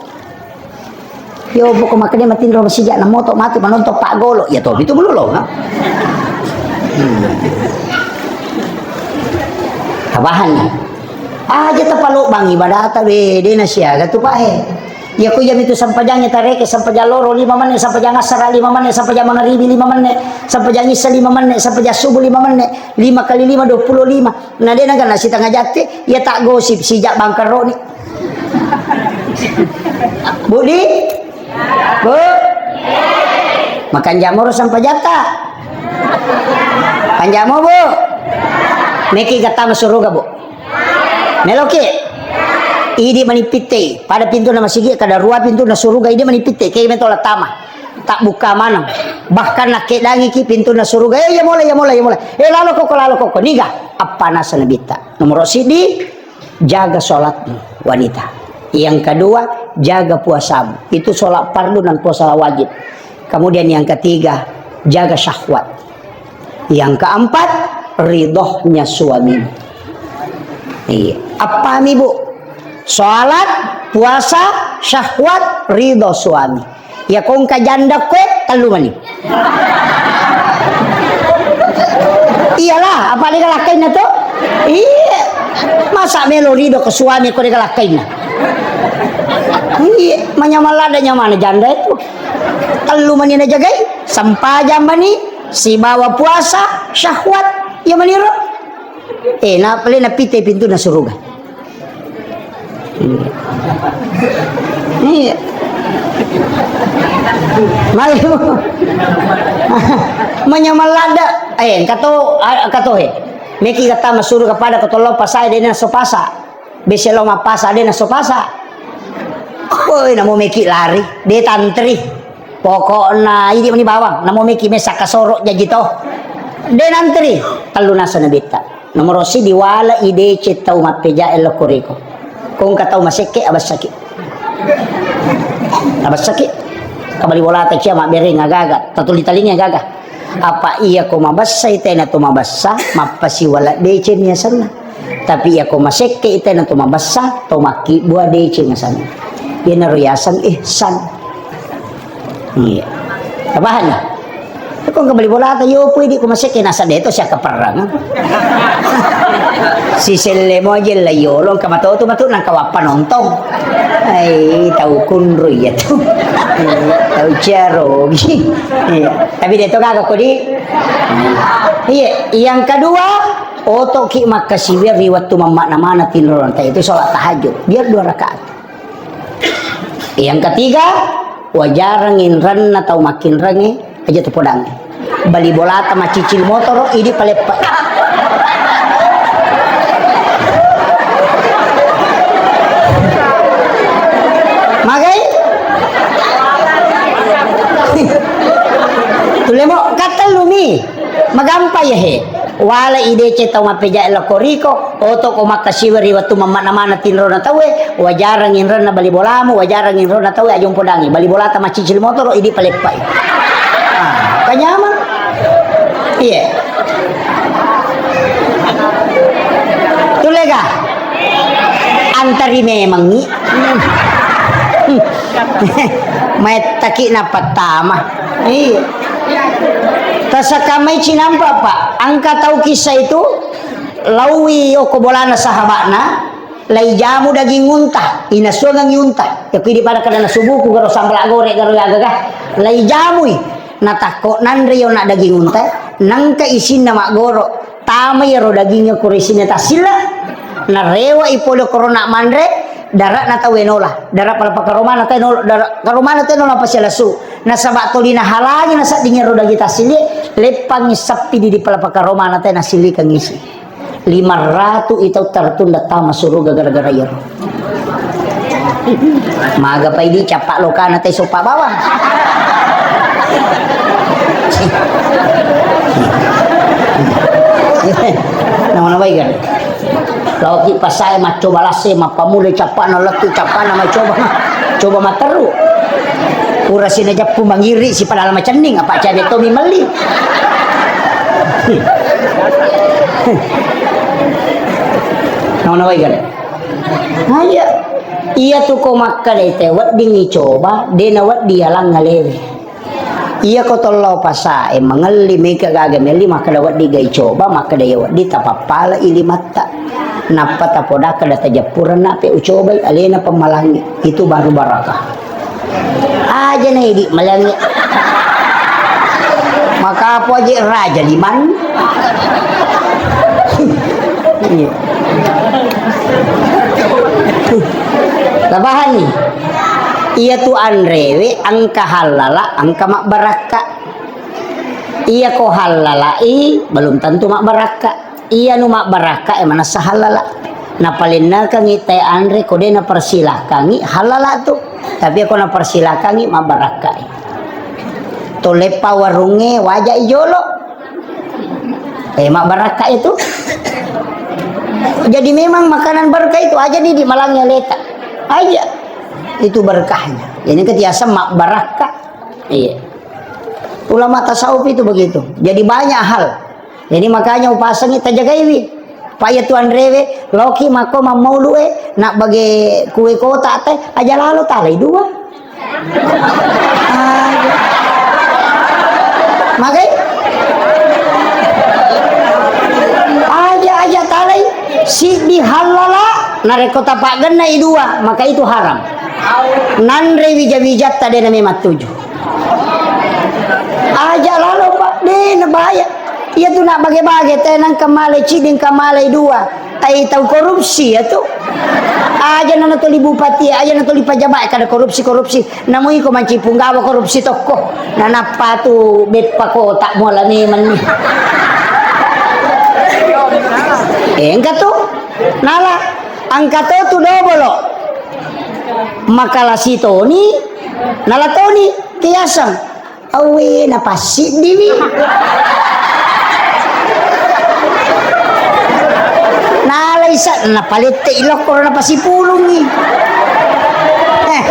Yo poko makkeda matinro masija na moto matu manonton paggolo, ya to itu melulu, ha? Hmm. Tabahan. Aja tapalobang ibadata we, de na siaga tu pahe. Ya ko iya mitu sampajangnge tareke, sampajang loro lima menit, sampajang asara lima menit, sampajang mangaribi lima menit, sampajang isa lima menit, sampajang subuh lima menit, lima kali lima, dua puluh lima. Na de na gana sitanga jatte, ya tak gosip sija bangkaroni. Budi? Bu? Makanjamo ro sampajatta? Kanjamo, Bu? Meki gattama suruga, Bu? Meloki? Idi mani pittei, pada pintu na masigi, kada rua pintu na suruga, idi mani pittei, kei meto la tama. Tak buka maneng. Bahkan nakkedangiki pintu na suruga, eh, iya mola, iya mola, iya mola. Eh, lalo koko, lalo koko. Niga? Appanasa nabitta. Nomoro sidi, jaga sholatmu, wanita. Yang kedua, jaga puasamu. Itu sholat fardu dan puasa wajib. Kemudian yang ketiga, jaga syahwat. Yang keempat, ridhonya suamimu. Iya. Apa mi, Bu? Sholat, puasa, syahwat, ridho suami. Iya, ko engka janda koe, tellu mani. Iyalah, apa de galakkainna to? Iya. Masa melo ridho ke suami ko de galakkainna? Iya, manyamang ladda nyamana janda itu. Tellu mani najagai, sempajang mani, sibawa puasa, syahwat, iya maniro. Eh, na pale napite pintu na suruga. Iya. Iya. Mari, Bu. Manyamang ladda. Eh, engka to, a-, engka to, he. Meki kata masuru kepada kotollo pasai de naso pasa. Bese lo mapasa de naso pasa. Oi, namo meki lari, de tantri. Pokokna idi mani bawang, namo meki mesa kasoro jaji to. De nantri, tellu nasa nabitta. Nomoro si diwala i deceng tau mappeja e lokko riko. Ko engka tau masekke, abessaki. Abessaki. Kabali bolata cia mabbereng agaga, tatuli talinga agaga. Apa iya ko mabessai tena to mabessa, mappasiwala deceng ni asenna. Tapi iya ko masekke tena to mabessa, to makkibbua deceng asenna. Iyanaro yaseng ihsan. Iya. Tapahanni? Ko engka bali bolata, yo pui di ko masekke nasa de to siakka perrang. Si selle mo jella yolo engka matoto matu nangka wappa nontong. Ai tau kunru iya tu. Tau ciarogi. Iya. Tapi de to gaga ko di. Iya, yang kedua, otoki makkasiwir ri wettu mammakna mana tinro ronta itu sholat tahajud. Biar dua rakaat. Yang ketiga, wajarang inranna tau makkinrangnge aja tu podangnge. Bali bolata macicil motoro, idi paleppa. Magai? Tulemo katellumi. Magampa iya he. Wala i deceng tau mappeja e lokko riko, oto ko makkasiwir ri wettu mammakna mana tinrona tauwe, wajarang inranna bali bolamu, wajarang inrona tauwe aja umpodangi. Bali bolata macicil motoro, idi paleppai. Ah, kanyamang. Iya. Tulega. Antari memangi. Maettaki napattama. Iya. Tasakamai cinampa, Pak. Angka tau kisah itu, laui okko bolana sahabatna, lai jamu daging unta, inasuangengi unta. Yakui di pada kada nasubuku garo sambala gore garo yagaga. Lai jamui, natakko nanre yona daging unta, nangka isinna maggoro. Tama iyaro dagingnge kuro isinna tassilla, narewa i pole korona manre, dara'na tau enola, dara pala pakaromana tau enola, dara karomana tau enola pasialasu. Nasaba toli nahalangi nasedding iyaro daging tassili, leppangi seppi di pala pakaromana tau nasillikang isi. Lima ratu i tau tertunda tama suruga gara-gara iyaro. Maga pai di cappa lokana te soppa bawang. Nama-nama ikan. Laoki pasae maccoba lasse, mappamula cappana lettu cappana maccoba. Coba matteru. Pura sina jappu mangiri si padala macenning apa cabe tomi melli. Nama-nama ikan. Aja. Iya tu ko makkeda te wedding icoba, de na wedding yalang ngalewe. Iya ko tollo pasae mangelli meka gaga melli makkeda wedding ga icoba, makkeda iya wedding tapappala i limatta. Nappa tapodakka da tajeppurenna pe ucobai alena pemmalangi. Itu baru barakah. Aja na idi malangi. Maka apa aja raja liman. Iya. Tabahanni. Iya tu anrewe engka hallala, engka mabbarakka. Iya ko hallalai belum tentu mabbarakka. Iya nu mabbarakka e manessa hallala. Napalennekangi te anre ko de napersilakangi hallala tu. Tapi ko napersilakangi mabbarakka e. Toleppa warungnge waja i jolo. Eh, mabbarakka itu. Jadi memang makanan berkah itu aja nih di malamnya leta. Aja. Itu berkahnya. Ini ketiasa mabbarakka. Iya. Ulama tasawuf itu begitu. Jadi banyak hal. Jadi makanya upasangi tajagaiwi. Paya tuan rewe, loki mako mammaulu e, nak bage kue kota te, aja lalo talai dua. Aja. Magai? Aja, aja talai. Siddi halala, narekko tapaggenna i dua, maka itu haram. Nanre wija-wijatta de name mattuju. Aja lalo, Pak, de nabaya. Iya tu nak bage-bage, te nang kemale ciding kemale dua. Ai tau korupsi ya tu. Aja nana toli bupati, aja nana toli pejabat kada korupsi-korupsi. Namu iko manci punggawa korupsi tokko. Nanappa tu beppa kota muala memang ni. Eh, engka tu. Nala, angka to tu dobolo. Makalasi toni, nala toni, kiasang. Awe, napassiddiwi. Sa-, napalette' i lokko ro napasipulungngi. Eh,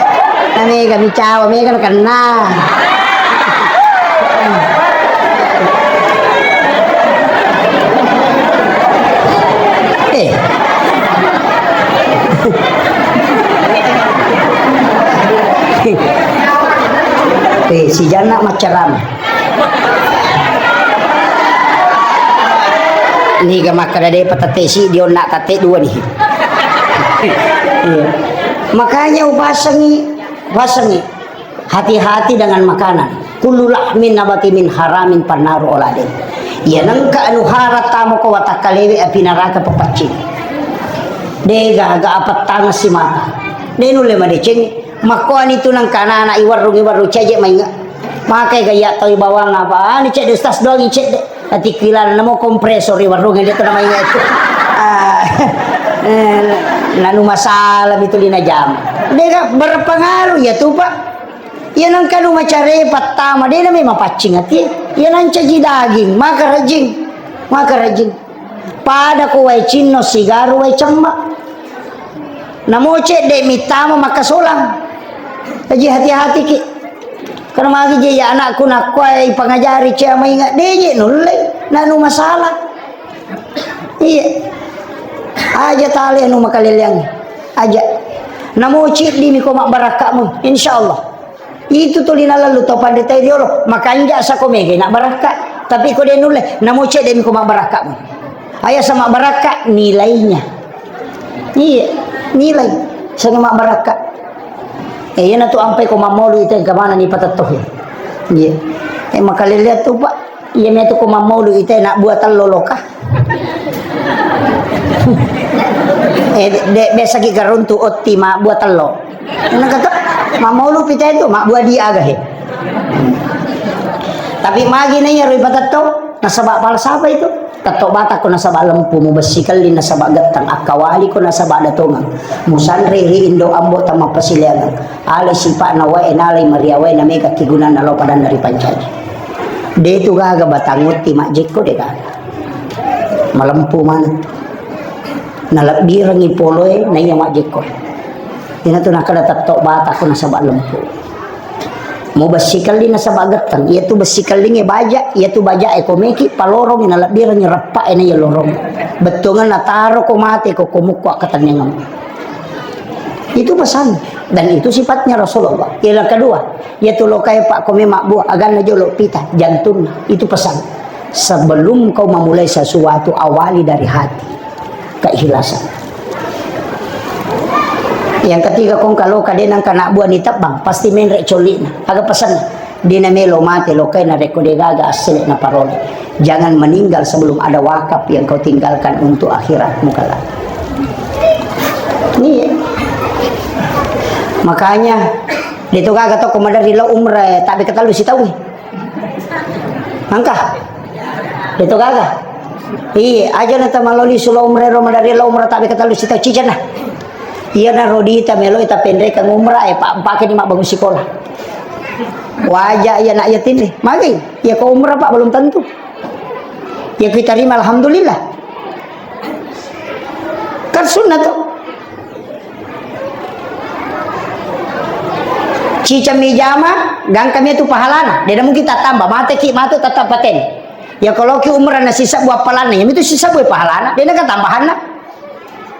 na mega mi cawa, mega na kenna. Eh. Eh, si Janna maccarama. Niga makkeda de' pa tette' siddi, onna tette' dua ni. Iya. Makanya upasengi, upasengi. Hati-hati dengan makanan. Kullu lahmin nabati min haramin fannaru auladih. Iya nengka anu hara tamo ko watakkalewe api naraka papaccing. De' gaga apettang si mata. De' nulle madeceng. Makkoani tu nengka anak-anak iwarrung, iwarrung caje mainga. Makai gaya tau bawang apa? Anu cedde' Ustaz doang cedde'. Ati kilala namo kompresor iwarrung de' tu namainga itu. Ah, eh, nanu masalah itu lina jam. De' ga berpengaruh ya tu, Pak. Iya nengka nu macare pattama, de' na memang paccing ati. Iya nancaji daging, maka rajing. Maka rajing. Pada ko wae cinno sigaru wae cemma. Namo cedde' mittama makkasolang. Jadi hati-hati ki. Karena magi je ya anakku nakkuai pangajari cia mainga de' je nulle. Nanu masalah. Iya. Aja tale anu makaleleang. Aja. Namo ciddi mi ko mabbarakkamu. Insyaallah. Itu tuli nalallu tau panrita riolo, makanja' sako mega na barakka. Tapi ko de' nulle, namo cedde' mi ko mabbarakka. Aya sama barakka nilainya. Iya, nilai sama barakka. Eh, iya na tu ampai ko mammolu itu yang kemana ni patettoh ya. Iya. Eh, makalelea tu, Pak. Iya, metu ko mammaulu ite nak buah tello loka. Eh, de, de, biasa ki garuntu otti ma buah tello. Enak kata, mammaulu pita itu, ma buah dia aga he. Tapi magi na iya rui patetto, nasaba falsafah itu. Tetto bata ko nasaba lempu, mu bessi kelli nasaba gettang, akkawali ko nasaba ada tongang. Musanre ri indo ambo tama pasileangan. Ale sipa'na wae nalai maria wae na mega kigunanna lao padanna ri pancaji. De tu gaga batang utti majjekko de gaga. Malempu maneng. Nalebbirengngi poloe naiya majjekko. Ina tu nakkeda tetto bata ko nasaba lempu. Mu bessi kelli nasaba getteng. Iya tu bessi kellingnge baja, iya tu bajae ko meki palorongngi nalebbirengngi reppa'e naiya lorong. Bettuangenna taro ko mate ko ko mukko akkatenniangeng. Itu pesan dan itu sifatnya Rasulullah. Yang kedua, yaitu lokai pak kome mabbuah aganna jolo pita jantunna. Itu pesan. Sebelum kau memulai sesuatu, awali dari hati. Keikhlasan. Yang ketiga, kong kalau kade nang kana buah ni tebang, pasti menre coli'na. Aga pesan. Dena melo mate lokai narekko de gaga assele na parole. Jangan meninggal sebelum ada wakaf yang kau tinggalkan untuk akhiratmu kelak. Iya. Makanya de to gaga to ko madari lo umrah tapi ketalu si tahu. Mangka. De to gaga. Iya, aja na tamaloli sulo umrah ro madari lo umrah tapi ketalu si tahu cicana. Iya na rodita melo ita pendekang umrah eh pak pakai di mak bangun sekolah. Waja iya nak yatim nih. Magi, iya ko umrah pak belum tentu. Ya kita terima alhamdulillah. Kan sunnah tuh. Cicami jama, gangkami itu pahalana. Dia mungkin tak tambah, mate ki matu tetap paten. Ya kalau ki umrah na sisa buah pahalana, ya itu sisa buah pahalana. Dia kan tambahanna.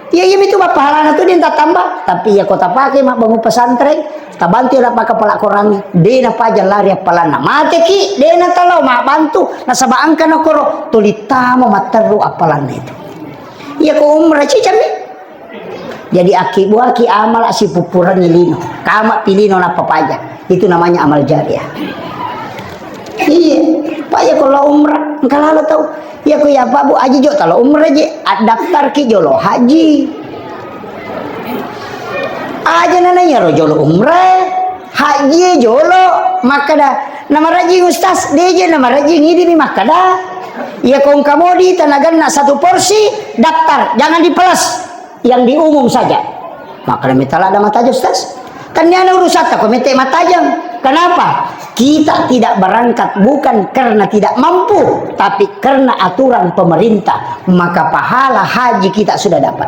Iya, iya, itu pahalana tu dia tatamba. Tapi iya ko tapake mabbangun pesantren, tabantu iya maka pala korangnge. De na paja lari appalanna. Mate ki, de na talo mabbantu. Nasaba angka na koro, tuli tama matteru appalanna itu. Iya ko umrah cicami. Jadi aki buaki amala sipuppurengngi lino. Kama pilino nappa paja. Itu namanya amal jariah. Iya, Pak, ya kalau umrah, engka lalo tau. Ya ku ya Pak Bu, aji jo talo umrah je, daftar ki jolo haji. Aja nana ya ro jolo umrah, haji jolo, makkada nama rajing ustaz, deje nama rajing ini mi makkada. Ya kong kamodi tanaganna satu porsi, daftar, jangan dipelas. Yang di umum saja. Makkada mitala ada mata aja, Ustaz. Kan niana urusatta ko mete matajang. Kenapa? Kita tidak berangkat bukan karena tidak mampu, tapi karena aturan pemerintah. Maka pahala haji kita sudah dapat.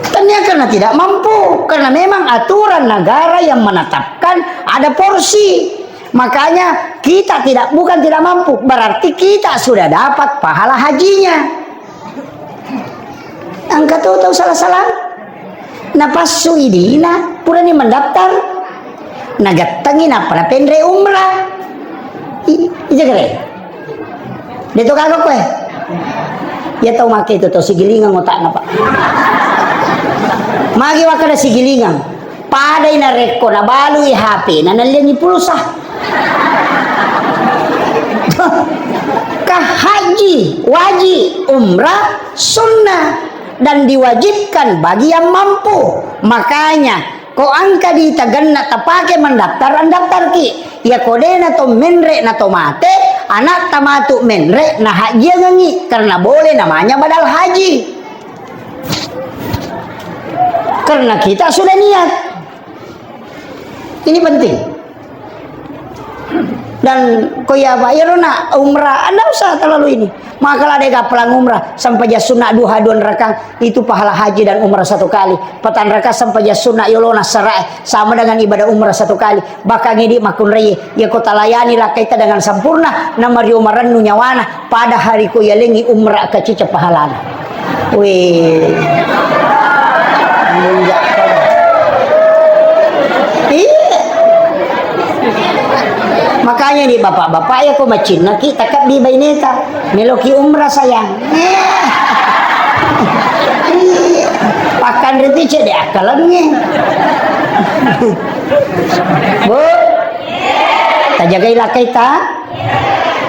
Tania karena tidak mampu, karena memang aturan negara yang menetapkan ada porsi. Makanya kita tidak, bukan tidak mampu, berarti kita sudah dapat pahala hajinya. Engka to tau sala-sala. Napassu idina, purani mendaftar. Nagettengi nappa napenre umrah. I-, ija kere. De to gaga koe. Ya tau make itu to sigilingang otakna, Pak. Magi wakkeda sigilingang. Padai narekko nabalui H P na nalliangi pulsa. Ka haji wajib, umrah sunnah dan diwajibkan bagi yang mampu. Makanya, ko engka di tagenna tapake mendaftar, daftarki. Iya ko dena to menre na to mate, anak tamatu menre na hajiangengi karena boleh namanya badal haji. Karena kita sudah niat. Ini penting. Dan ko iya, Pak, iyaro na umrah, anda usah terlalu ini. Maka lah dega pelang umrah, sampai ja sunnah duha dua rakaat, itu pahala haji dan umrah satu kali. Petang rakaat sampai ja sunnah yolona sarae, sama dengan ibadah umrah satu kali. Bahkan idi makkunrai, ya ko talayani lakkaita dengan sempurna, na mario marennu nyawana, pada hari ko yalengi umrah kacica pahalana. Weh. Iya. Makanya di bapak-bapak ya ko macinna ki takabbi baineta. Meloki umrah sayang. Iya. Pakan reti cedek akkalengnge. Bu, tajagai lakkaita.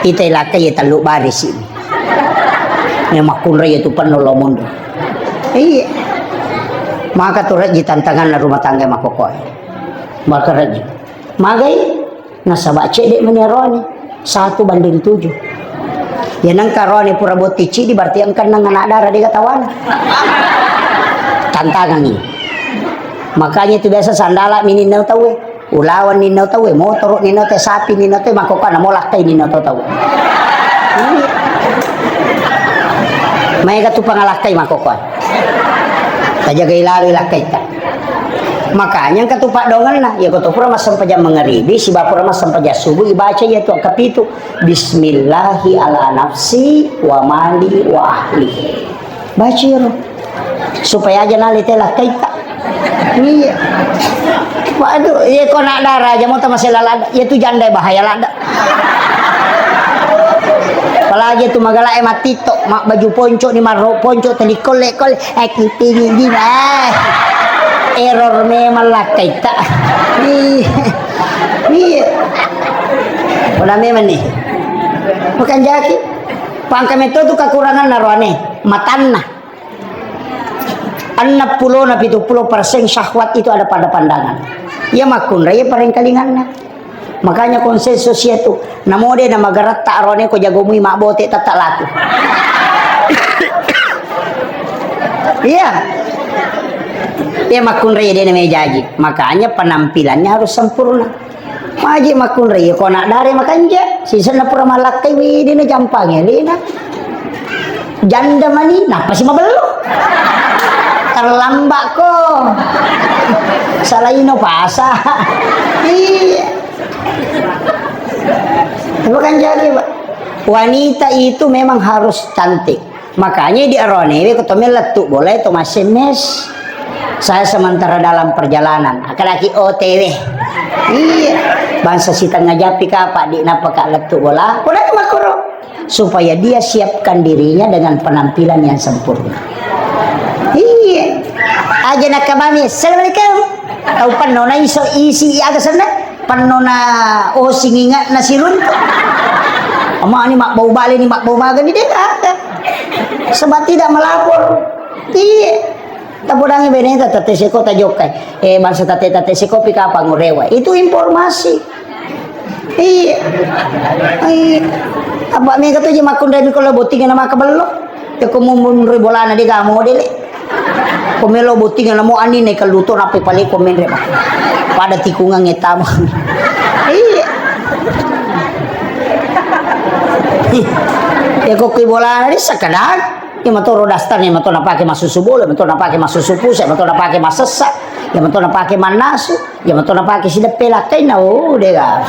Ita ilakkai ya tellu barisi. Ya makkunrai ya tu penno lo monro. Iya. Maka tu rejji tantanganna rumah tangga makkokkoe. Maka rejji. Magai nasaba cedde meni arone. Satu banding tujuh. Ya nengka arone pura botting cidi berarti engka neng anak dara dega tawana. Tantangan ini. Makanya itu biasa sandala mini nau tawe. Ulawan ninna tauwe, motoro ninna tauwe, sapi ninna tauwe, makkokkoe namo lakkai ninna tau tauwe. Iya. Maega tu pangalakkai makkokkoe. Tajagai lalo lakkaita. Makanya engka tu paddoangenna, iya ko to pura massempajang mangaribi, siba pura massempajang subuh, ibaca iya tu kapitu. Bismillahi ala nafsi wa mali wa ahli. Baca iyaro. Supaya aja nalete lakkaita. Iya. Waduh, iya ko nak dara aja mau tamasela lada. Iya tu janda bahaya lada. Apalagi tu magala e matito, mak baju ponco ni marro ponco telikole kole. Eh, kipingi di, eh. Error memang lakkaita. Iya. Iya. Udah memang nih. Bukan jaki. Pangka metto tu kekurangan naroane, matanna. Enneng pulo na pitu pulo persen syahwat itu ada pada pandangan. Iya makkunrai parengkalinganna. Makanya konsensus iya tu. Namode na magaratta arone ko jagomui mabbote tata laku. Iya. Iya makkunrai de na mejaji. Makanya penampilannya harus sempurna. Maji makkunrai, ko anak dare makanja. Sisenna pura malakkai, widina jampangi alena. Janda mani, napasi mabello. Terlambat ko. Salaino pasa. Iya. Bukan jadi, Pak. Wanita itu memang harus cantik. Makanya di aronewe ko to melettu bola to massemes. Saya sementara dalam perjalanan, akalaki O T W. Iya, bangsa sitengnga japi kapa di napaka lettu bola. Kodaki makkoro supaya dia siapkan dirinya dengan penampilan yang sempurna. Iya. Aja nakamami, "Assalamualaikum." Tau penno na iso isi aga senna. Penno na osing ingat na siruntu. Ama ni mabbau bale ni mabbau maga ni dega. Sebab tidak melapor. Iya. Tapodangi beneta tate seko tajokkai. Eh, bangsa tate tate seko pi kapang urewa. Itu informasi. Iya. Iya. Apa mega tu je makkunrai mi ko lo botting na maka bello. Ya ko mumun rui bolana dega modele. Ko melo botting namo anine kelluto nape pale ko menre, Pak. Pada tikungang etama. Iya. Ya kok ki bola ini sekedar. Ya motor daster ya motor napake masusu bola, motor napake masusu puse, motor napake masessa, ya motor napake mannasu. Iya, mato napake sideppe lakkainna, oh, dega.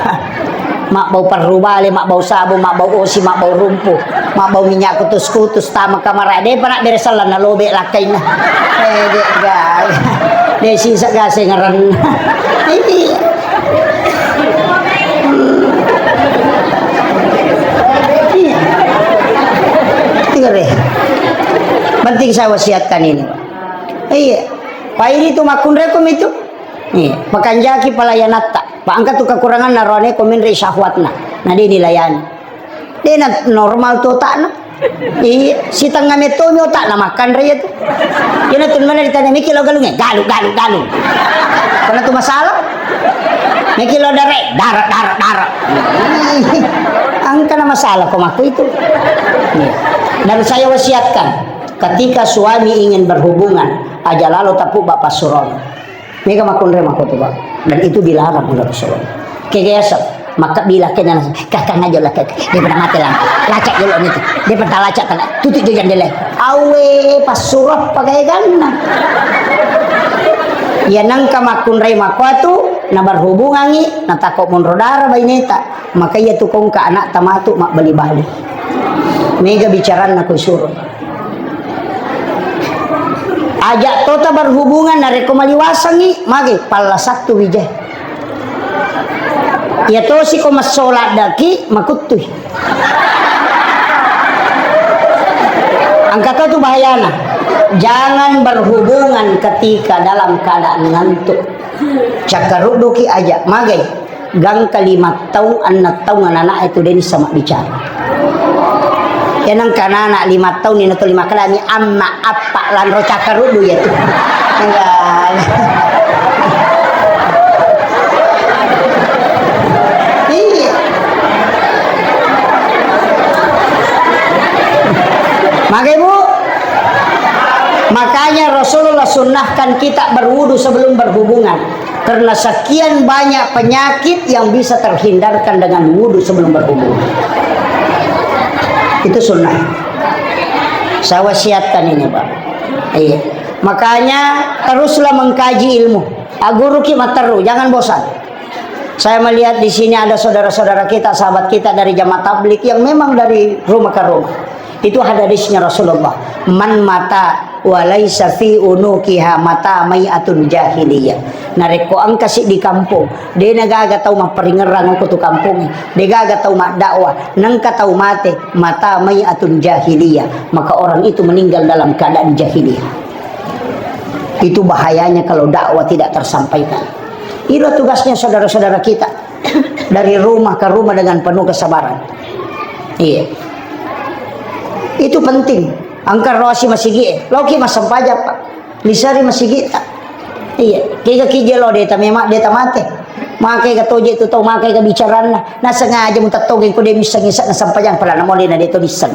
Mabbau parru bale, mabbau sabung, mabbau osi, mabbau rumpu, mabbau minyak kutus-kutus, tama kamara, depa na beresallanna lobe lakkainna. Eh, dega. De sisa gase ngerenna. Ini. Iya. Tinggal deh. Penting saya wasiatkan ini. Iya. Pak, ini tuh makkunrekum itu. Iya, makanjaki pelayanatta. Pa engka tu kekuranganna roane ko menre syahwatna. Na de nilayani. De na normal tu otakna. Iya, sitengnga mettomi otakna makkanre iya tu. Iyana tu mana ditanya miki lo galungnge, galu, galu, galu. Karena tu masalah. Miki lo dare, dara, dara, dara. Engka na masalah ko makku itu. Iya. Dan saya wasiatkan, ketika suami ingin berhubungan, aja lalo tapu bapak surong. Mega makkunrai makkotu, Pak. Dan itu dilarang oleh Rasulullah. Kegesa, maka bila kena kakang aja lah, kakang. Dia pernah mati lah. Lacak dulu itu. Dia pernah lacak tanah. Tutup juga jendela. Awe, passurah pakai ganna. Ya nangka makkunrai makkotu, na berhubungangi, na takut monro dara baineta. Maka iya tu kongka anak tamatu mak bali-bali. Mega bicaranna ku suruh. Aja tota berhubungan narekko maliwasangngi, mage palla sattu wijai. Iya tosi ko massola daki makuttui. Engka to tu bahayana. Jangan berhubungan ketika dalam keadaan ngantuk. Cakkarudduki aja, mage. Gangka lima taung, enneng taung anak-anak itu deni sama bicara. Kenang kanana lima taung ni nato lima kalami amma appa lanro cakkaruddu ya tu. Enggak. Iya. Mage, Bu. Makanya Rasulullah sunnahkan kita berwudu sebelum berhubungan. Karena sekian banyak penyakit yang bisa terhindarkan dengan wudu sebelum berhubungan. Itu sunnah. Saya wasiatkan ini, Pak. Iya. Makanya teruslah mengkaji ilmu. Aguruki matteru, jangan bosan. Saya melihat di sini ada saudara-saudara kita, sahabat kita dari jamaah tabligh yang memang dari rumah ke rumah. Itu hadisnya Rasulullah. "Man mata wa laisa fi unukiha mata mai'atun jahiliyah." Narekko engka siddi kampong, de na gaga tau mapparingerrang ko tu kampongnge, de gaga tau maddakwa, nengka tau mate, mata mai'atun jahiliyah, maka orang itu meninggal dalam keadaan jahiliyah. Itu bahayanya kalau dakwah tidak tersampaikan. Itulah tugasnya saudara-saudara kita. Dari rumah ke rumah dengan penuh kesabaran. Iya. Itu penting. Engka roasi masigi, eh. Loki massempajang, Pak. Lisari masigi, tak. Iya. Kega kije lo deta memang deta mate. Makai ka toje tu tau, makai ka bicaranna. Na sengaja mu tattoge ko de misseng isa na sempajang pala na mole na de to misseng.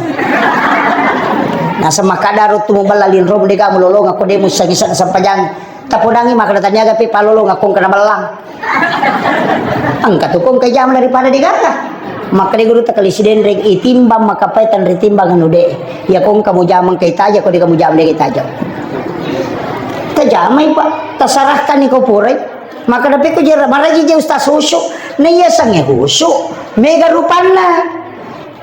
Na semakadaro tu mu balla linro de ga mu lolonga ko de misseng isa na sempajang. Tapodangi maka taniaga pe palolonga ko engka na bellang. Engka tu ko engka jama daripada de gaga. Maka de guru takali sidenreng itimbang maka pae tanri timbang anu de. Ya ko engka mu jama engka itaja ko de ga mu jama de itaja. Tajamai, Pak, tasarahkan ni ko purai. Maka dape ko jera maraji je ustaz khusyuk. Na iya sange khusyuk. Mega rupanna.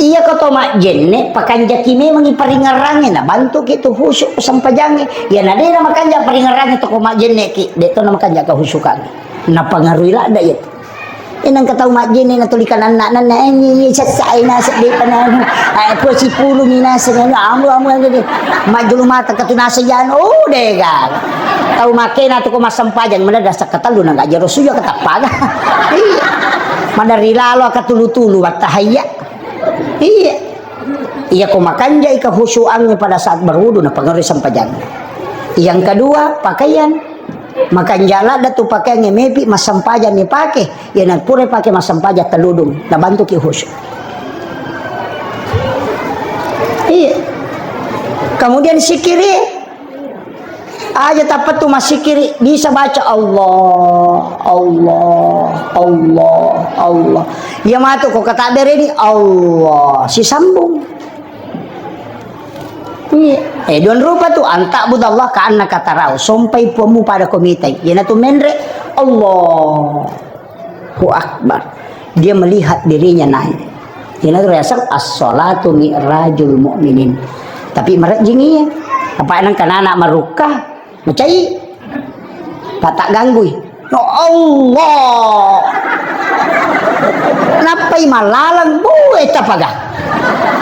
Iya ko to majjenne, pakanjaki memangi paringerrangnge, na bantuki tu khusyuk sempajangnge. Iya na de na makanja paringerrangnge to ko majjenne ki, de to na makanja kehusyukangnge. Na pangarui ladda iya tu. Enang ka tau majjenne na tuli kananna nanna, eh, nyi, nyi, sessa, eh, naseng de pananu. Eh, ko sipulung ni naseng, anu, amu, amu, amu, de. Majjulu mata ka tu naseng jano, oh, de ga. Tau makena tu ko massempajang, mana dasa katellu na ga jero suja ketappaga. Iya. Madari lalo ka tulu-tulu, wattahayya. Iya. Iya ko makanjai kehusyuangnge pada saat berwudu, napengaruhi sempajangnge. Yang kedua, pakaian. Makanja ladda tu pakaiangnge mepi massempajang ni pake. Iya na pura pake massempajang teludung, nabantuki khusyuk. Iya. Kemudian sikiri. Aja tappa tu massikiri, bisa baca Allah, Allah, Allah, Allah. Iya matu ko katabbereni Allah, sisambung. Iya. Eh, dua rupa tu, an ta'budallah ka'annaka tarahu. Sompai puammu pada ko mitai. Iyanatu menre, Allahu Akbar. Dia melihat dirinya naik. Iyanatu riaseng as-salatu mi'rajul mu'minin. Tapi marejjing iya. Apa nang kanana marukka. Macai. Patagganggui. No Allah. Nappai malaleng, bue tapaga.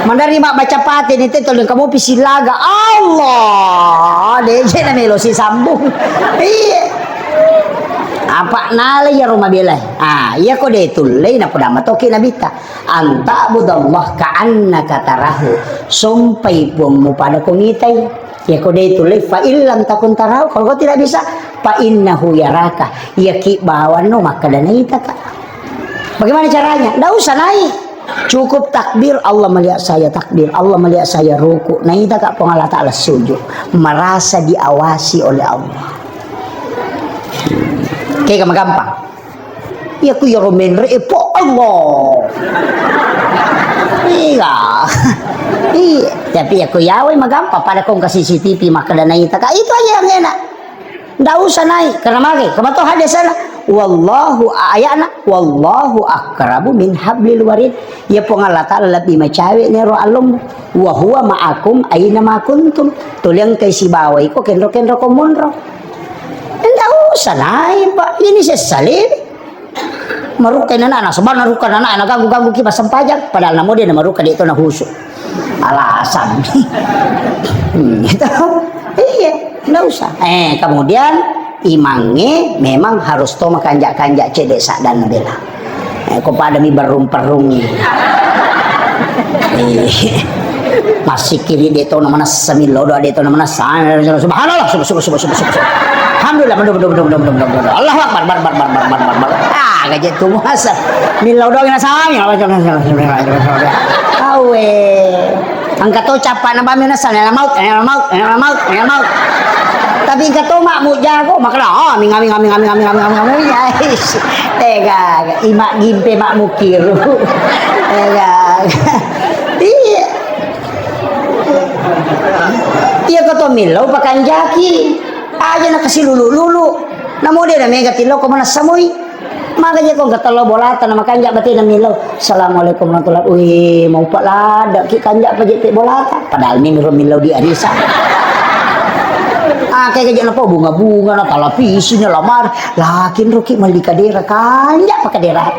Mandari mabbaca pate ni te tolong kamu pisilaga. Allah. Deje na melo sisambung. Iya. Apa nala ya rumah belai. Ah, iya ko de tullei na podama toki nabita. Anta budallah ka annaka tarahu. Sompai puammu pada ko ngitai. Iyako de tullei, fa illam takun tarahu, kalau kau tidak bisa, fa innahu yaraka. Iyaki bawanno makkeda naitaka. Bagaimana caranya? Ndak usah naik. Cukup takbir, Allah melihat saya takbir, Allah melihat saya ruku. Naitaka Puang Allah Ta'ala sujud. Merasa diawasi oleh Allah. Oke, gampang. Iya ku iyaro menre e po Allah. Iya. Iya, tapi iya ku yawe magampa pada kong ka C C T V makkeda naitaka. Itu aja yang enak. Ndak usah naik karena mage. Kemato hadis sana. Wallahu ayana wallahu akrabu min hablil warid. Ya Puang Allah Ta'ala lebih macawe nero alom. Wa huwa ma'akum aina ma kuntum. Tuli engkai sibawa iko kenro-kenro ko monro. Ndak usah naik, Pak. Ini sessale. Marukka nana, nasaba narukka nana, naganggu-ganggu ki passempajang. Padahal namo de namarukka de to nahusu. Alasan. Hmm, gitu. Iya, ndak usah. Eh, kemudian imangnge memang harus to makanja-kanja cedde saddanna bela. Eh, ko pada mi berrung-perrung. Eh, massikiri de to na manessa, millau doa de to na manessa. Subhanallah, subhanallah, subhanallah, subhanallah, subhanallah. Alhamdulillah, mendo, mendo, mendo. Allahu Akbar, bar, bar, bar. Ah, gaje tu muasa. Millau doang na sami. Awe. Engka to cappana bami nessa, nela maut, nela maut, nela maut, nela maut. Tapi engka to makmu jago, makkeda, oh, amin, amin, amin. Ais. Tega, ima gimpe makmu kiru. Tega. Iya. Iya ko to millau pakanjaki. Aja na kasi lulu-lulu. Namo de na mega tillo ko manessa moi. Maka je ko engka tello bolata na makanja batena millau. Assalamualaikum warahmatullahi. Wih, mau pak lada ki kanja pa je pe bolata. Padahal mi miro millau di arisa. Ah, kayak kayak napa bunga-bunga na talapisi na lamar. Lakin roki mali kadera kanja pa kadera.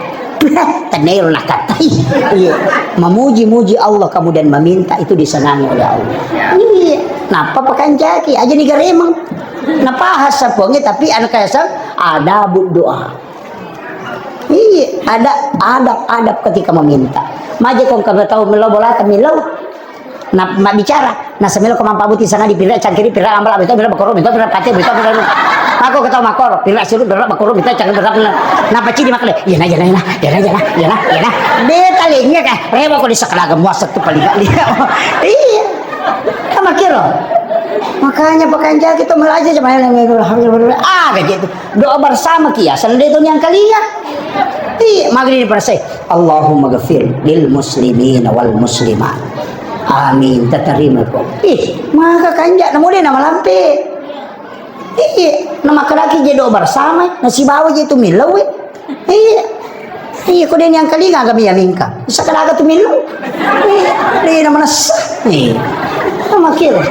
Tenero nakatai. Iya. Memuji-muji Allah kemudian meminta itu disenangi oleh Allah. Iya. Napa pakanjaki aja ni garemeng. Napa hasa ponge tapi anak kaya ada doa. Iya, ada adab-adab ketika meminta. Maje kong kamu tahu melo bolata melo. Na mabbicara, na semelo ko mampa buti sanga di pira cangkiri pira ambal abis itu pira bakoro itu pira pate itu pira. Aku ketawa makoro, pira siru pira bakoro itu cangkiri pira pira. Na paci di makle. Iya na, iya na, iya na, iya na, iya na, iya na, iya na. Beta lenya kah, rewa ko di sekolah gemuas satu paling gak lihat. Iya. Sama kiro. Makanya pekan jaki itu melajar cuma yang ah gitu. Doa bersama kia, sende itu yang kalinya. Iya, magri perse. Allahumma ghafir lil muslimin wal muslimat. Amin. Tatarima ko. Ih, maka kanja namu de nama lampe. Iya, nama keraki je doa bersama, nasibawa je itu milawi. Iya. Iya, ko de yang kalinya kami ya mingka. Bisa keraga tu milawi. Iya, de nama nasa. Iya. Nama kira.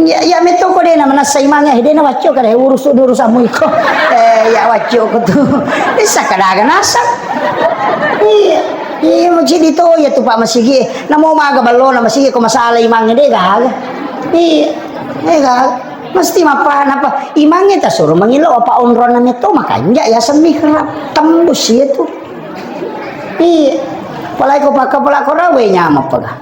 Ya, ya, metto ko de na manassa imang, eh, de na wacco kada urus, urusanmu iko. Eh, ya wacco ko tu. Bisa kada aga nasa. Iya. Iya, masigi to ya tu Pak masigi. Namo maga ballo na masigi ko masalah imang de gaga. Iya. Eh, gaga. Mesti mapa napa imangnya tak suruh mengilo apa onrona metto makanja ya semih tembus ya tu. Iya. Apalagi ko pakka pala ko rawe nyamap paga.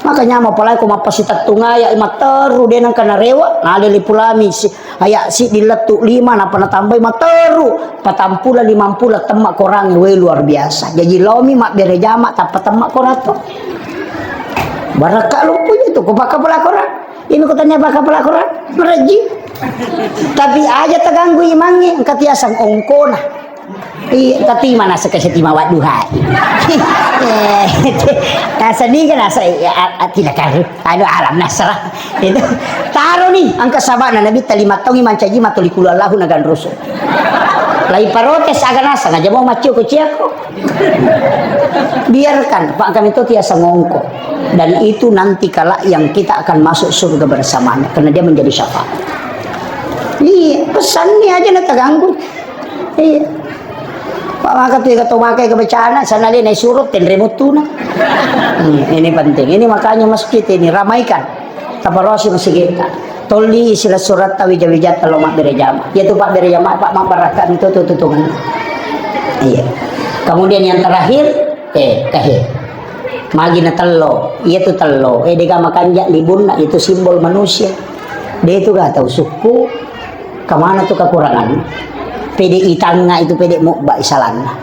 Makanya mapalai ko mappasitettung aya matteru de nengka narewa, nade lipulami si, aya siddi lettu lima napa natambai matteru, patampula limampula temma korangnge, we luar biasa. Jaji laomi mabbere jama tappa temma koratto. Barakka loppo itu ko pakka pala korang. Ini ko tanya pakka pala korang, meraji. Tapi aja teganggu imangnge, engka tiaseng ongkona. Iya, tapi mana sekali tima wadduhai. Eh, nasa ni kan nasa, eh, a-, a-, tidak karu. Anu, alam nasrah. Itu. Taro ni, engka sabana Nabi talima taungi mancaji matoli kulu Allahu nagan rusu. Lai protes aga naseng, aja mau maccio ko ciako. Biarkan, Pak, kami itu tiasa ngongko. Dan itu nanti kelak yang kita akan masuk surga bersamanya, karena dia menjadi syafaat. Iya, pesannya aja na terganggu. Iya. Pak, maka tu kata makai ke bencana, sana dia naik surut, tenre mutuna. Hmm, ini penting. Ini makanya masjid ini ramaikan. Taparosi masigeta. Tolli sila surat ta wija-wija talo mabbere jama. Iya tu Pak bere jama, Pak mabbarakka itu tu tutungan. Iya. Kemudian yang terakhir, eh, kahe. Magi na tello, iya tu tello. Eh, dega makanja libunna, itu simbol manusia. De tu ga tau sukku, kemana tu kekurangan? Pede itangnga itu pede mubba isalanna.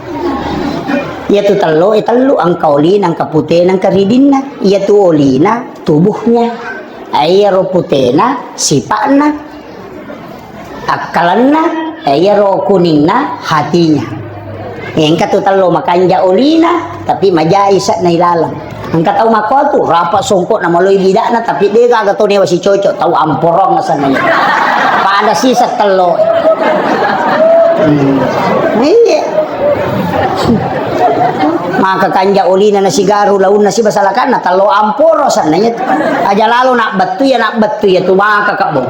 Iya tu tello, eh, tellu, engka olina, engka putena, engka ridinna. Iya tu olina, tubuhnya. Iyaro putena, sipa'na. Akkalenna, eh, iyaro kuningna, hatinya. Engka tu tello makanja olina, tapi majai isa'na ilaleng. Engka tau makko tu, rapa songkok na maloi bidakna, tapi de gaga to newa sicoco, tau amporong asenna iya. Pada sisa tello. Hmm. Iya. Maka kanja olina na sigaru, launna sibasalakanna, tello amporo asenna iya. Aja lalo nak bettu ya, nak bettu ya tu maka kebbo.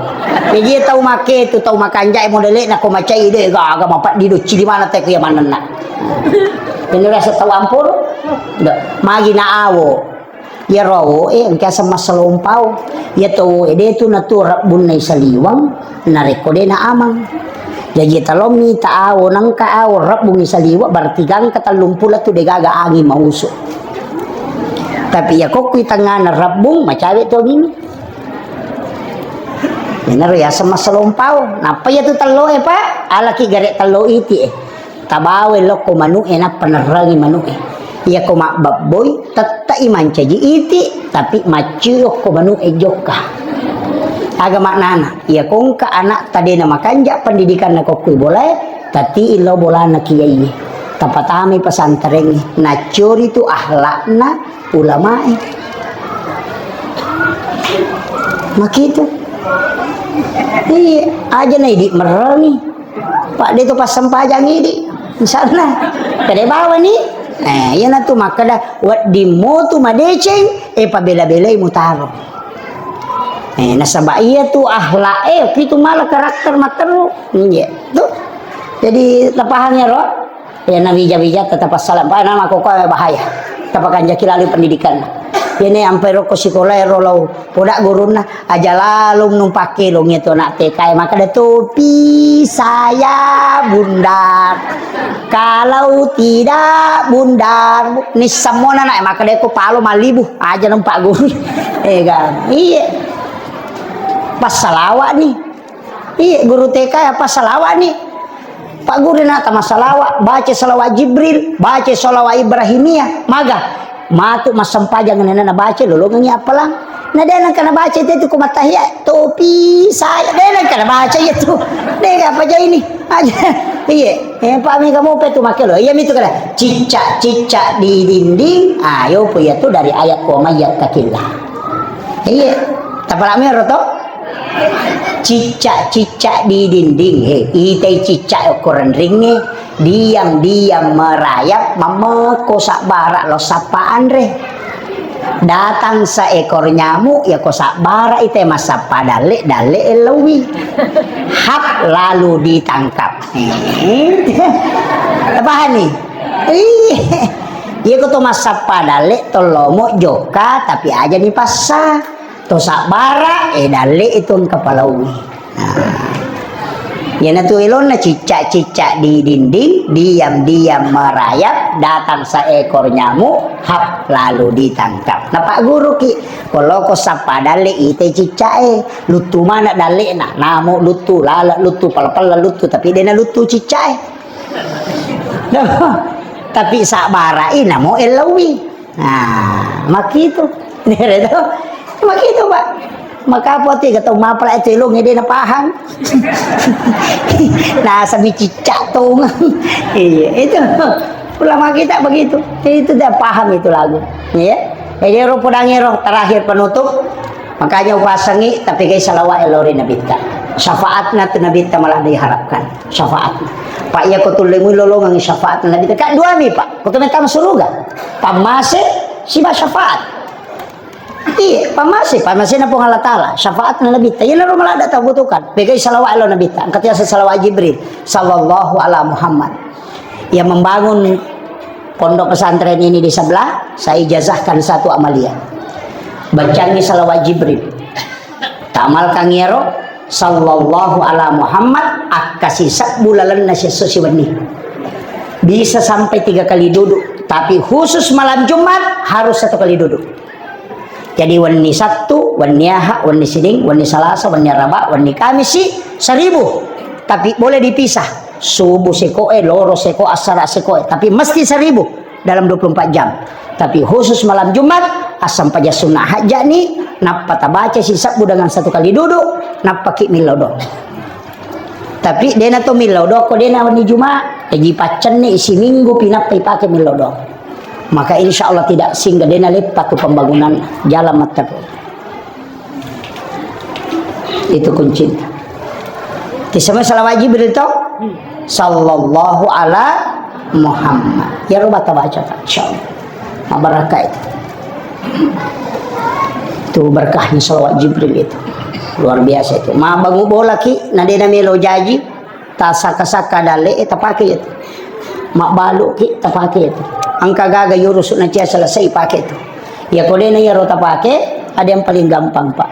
Jadi tau make tu, tau makanjai modele'na ko macai de gaga mapaddi docci di mana te ku ya manenna. Ini rasa tau ampun. Ndak. Magi na awo. Iyaro awo e engka aseng massalompao. Iya to awo e de tu natu rebbunna isaliwang, narekko de na amang. Jaji talommi ta awo, nangka awo rebbung isaliwang, berarti gangka tellumpulo tu de gaga angin mausu. Tapi iya kokku tengngana rebbung, macawe to angin. Iyanaro yaseng massalompao. Nappa iya tu tello e, Pak, alaki gare tello iti e. Tabawa lokko manu e, nappa nerrangi manu e. Iya ko mabbabboi, tettai mancaji iti, tapi maccio ko manu e jokka. Aga maknana? Iya ko engka anak tadena makanja pendidikanna ko kui bolae, tati illo bolana kiai. Tapatamai pesantren e, naccori tu akhlakna ulamae. Makitu. Iya, aja na idi merrangi. Pak, de tu passempajang idi. Misalna, kede bawa ni. Eh, iya na tu makkeda, wedding mo tu madeceng, eh, pabela-belai mutaro. Eh, nasaba iya tu akhlak, eh, pitu mala karakter matteru. Iya, tu. Jadi, tapahang ya, Ro? Ya, na wija-wija tetap assalam. Pak, nama kok kau bahaya. Tapakanjaki lalu pendidikan. Ini ampai rokko sikola ero lau poda gurunna aja lalung numpake long itu anak T K, maka ada topi saya bundar. Kalau tidak bundar, ni semua anak maka dia ko palo malibu aja numpak guru. Eh, kan? Iya. Pas salawat nih. Iya, guru T K apa salawat nih? Pak guru na tama salawat, baca salawat Jibril, baca salawat Ibrahimiyah, maga. Matu massempajang nena na baca lolongengi appalang. Na de nengka na baca itu, itu ku mattahiyat, topi saya de nengka na baca itu. De apa aja ini? Aja. Iya, eh, Pak mega mope tu make lo. Iya mitu kala cicak-cicak di dinding. Ayo pu iya tu dari ayat wa may yattaqillah. Iya. Tapalami ero to? Cicak-cicak di dinding, he, itai cicak okko renringnge, diam-diam merayap, mammekko sabbara lo sappa anre. Datang seekor nyamuk, ya ko sabbara itai massappa dalle, dalle ellaui. Hap, lalu ditangkap. Eh. Pahami? Iya. Iya ko to massappa dalle, tollomo jokka, tapi aja ni passa. To sabbara, eh, dalle itu engka palaui. Nah. Iyanatu elonna cicak-cicak di dinding, diam-diam merayap, datang seekor nyamuk, hap, lalu ditangkap. Napagguruki, ko loko sappa dalle ite cicak e, luttu mana dallena, namo luttu, lala luttu, pala-pala luttu, tapi dena luttu cicak e. Tapi sabbara i namo ellaui. Nah, makitu. Nere to? Makitu, Pak. Maka apa tiga tau mapala itu ilung ede na paham. Nah, sami cicak tong. Iya, itu. Ulama kita begitu. Itu dia paham itu lagu. Iya. Jadi ero podang ero terakhir penutup. Makanya upasangi tapi kai salawat elori nabitta. Syafaatna tu nabitta malah diharapkan. Syafaatna. Pak iya ko tullemu lolongang syafaatna nabitta. Kak dua mi, Pak. Ko tu metama suruga. Pamase siba syafaat. Iya, pamase, pamasena Puang Allah Ta'ala, syafaatna Nabitta. Iyanaro maladda tau butuhkan. Pegai salawat lo Nabitta. Engka tiasa salawat Jibril, sallallahu ala Muhammad. Yang membangun pondok pesantren ini di sebelah, saya ijazahkan satu amalia. Bacangi salawat Jibril. Tamalkan iyaro, sallallahu ala Muhammad, akkasi sebbu lalenna siesso siwenni. Bisa sampai tiga kali duduk, tapi khusus malam Jumat harus satu kali duduk. Jadi wenni Sattu, wenni Aha, wenni Sining, wenni Salasa, wenni Araba, wenni Kamisi, seribu. Tapi boleh dipisah. Subuh sekoe, loro seko, assara sekoe. Tapi mesti seribu dalam dua puluh empat jam. Tapi khusus malam Jumat, assampajang sunna hajjani, nappa tabaca si sebbu dengan satu kali duduk, nappa ki millau doang. Tapi dena to millau doang, ko dena wenni Jumat, jadi paccenni si minggu pinappa ipake millau doang. Maka insya Allah tidak singgah dena leppa tu pembangunan jalan mattapu. Itu kuncinya. Kisah masalah wajib itu, sallallahu ala Muhammad. Ya, lu baca-baca, Pak. Insya Allah. Nah, berkah itu. Itu berkahnya salawat Jibril itu. Luar biasa itu. Ma bangu bola ki, na dena melo jaji, tasaka-saka dale, eh, tapake itu. Mabbalu ki, tapake itu. Angka gaga yurusu na cia selesai, pake itu. Ya, ko dena iyaro tapake, ada yang paling gampang, Pak.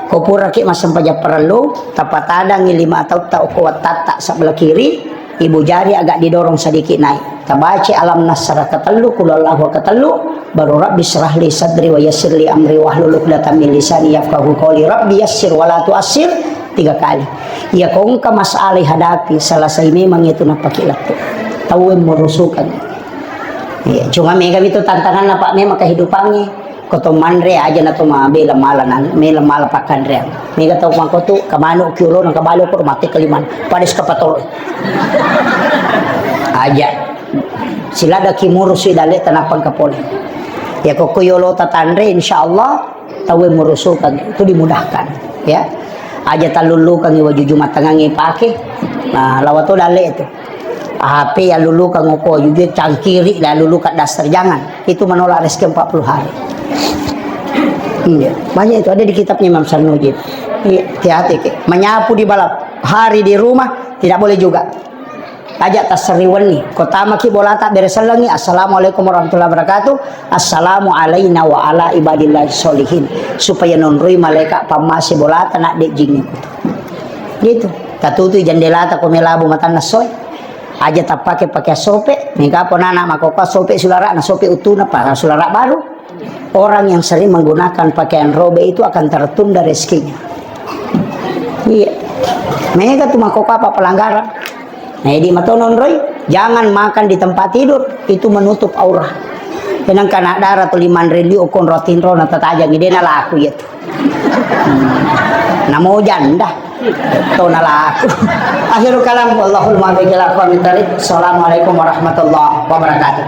Ko pura ki massempajang parellu, tapatadangi lima tau ta okko wattatta sebelah kiri, ibu jari agak didorong sedikit naik. Tabaca alam nasrah ketellu, qul huwallahu ketellu, baru rabbi syrah li sadri wa yassir li amri wahlul uqdatam min lisani yafqahu qawli. Rabbi yassir wa la tuassir tiga kali. Ya, ko engka masalah hadapi, selesai memang itu napake lettu. Tauwe murusukan. Iya, cuma mega itu tantanganna, Pak, memang kehidupannya. Ko to manre aja na to mabela mala nang, mela mala pakanreang. Mega tau mangko tu, kamanu kiulo nang kabalo ko mate kaliman. Pada sekapatol. Aja. Silada kimuru si dale tanapang kapole. Ya ko ko yolo tatanre, insya Allah tauwe murusukan itu dimudahkan. Ya. Aja talullukangi waju Jumat tangangi pake. Nah, lawa to dale itu. H P ya lulukan ngoko, juga cangkiri lah lulukan daster, jangan. Itu menolak rezeki empat puluh hari. Iya, banyak itu ada di kitabnya Imam Sarnujin. Iya, hati-hati ke. Menyapu di malam hari di rumah tidak boleh juga. Aja taseriwenni. Kota maki bolata beresellengi. Assalamualaikum warahmatullahi wabarakatuh. Assalamu alaina wa ala ibadillah solihin. Supaya nonroi malaikat pammase bolata nak dek jingi. Gitu. Tatutui jendelata ko melabu matanna soe. Aja tappake pakaian sope, mega ponana makoka sope sulara na sope utuna pa sulara baru. Orang yang sering menggunakan pakaian robek itu akan tertunda rezekinya. Iya. Mega tu makoka apa pelanggaran. Nah, jadi matononroi, jangan makan di tempat tidur, itu menutup aurat. Enang kana dara tu liman reli okon rotinro na tatajangi dena laku ya tu. Namo janda. Tona laku. Akhirul kalam, wallahul muwaffiq ila aqwamit thariq. Assalamualaikum warahmatullahi wabarakatuh.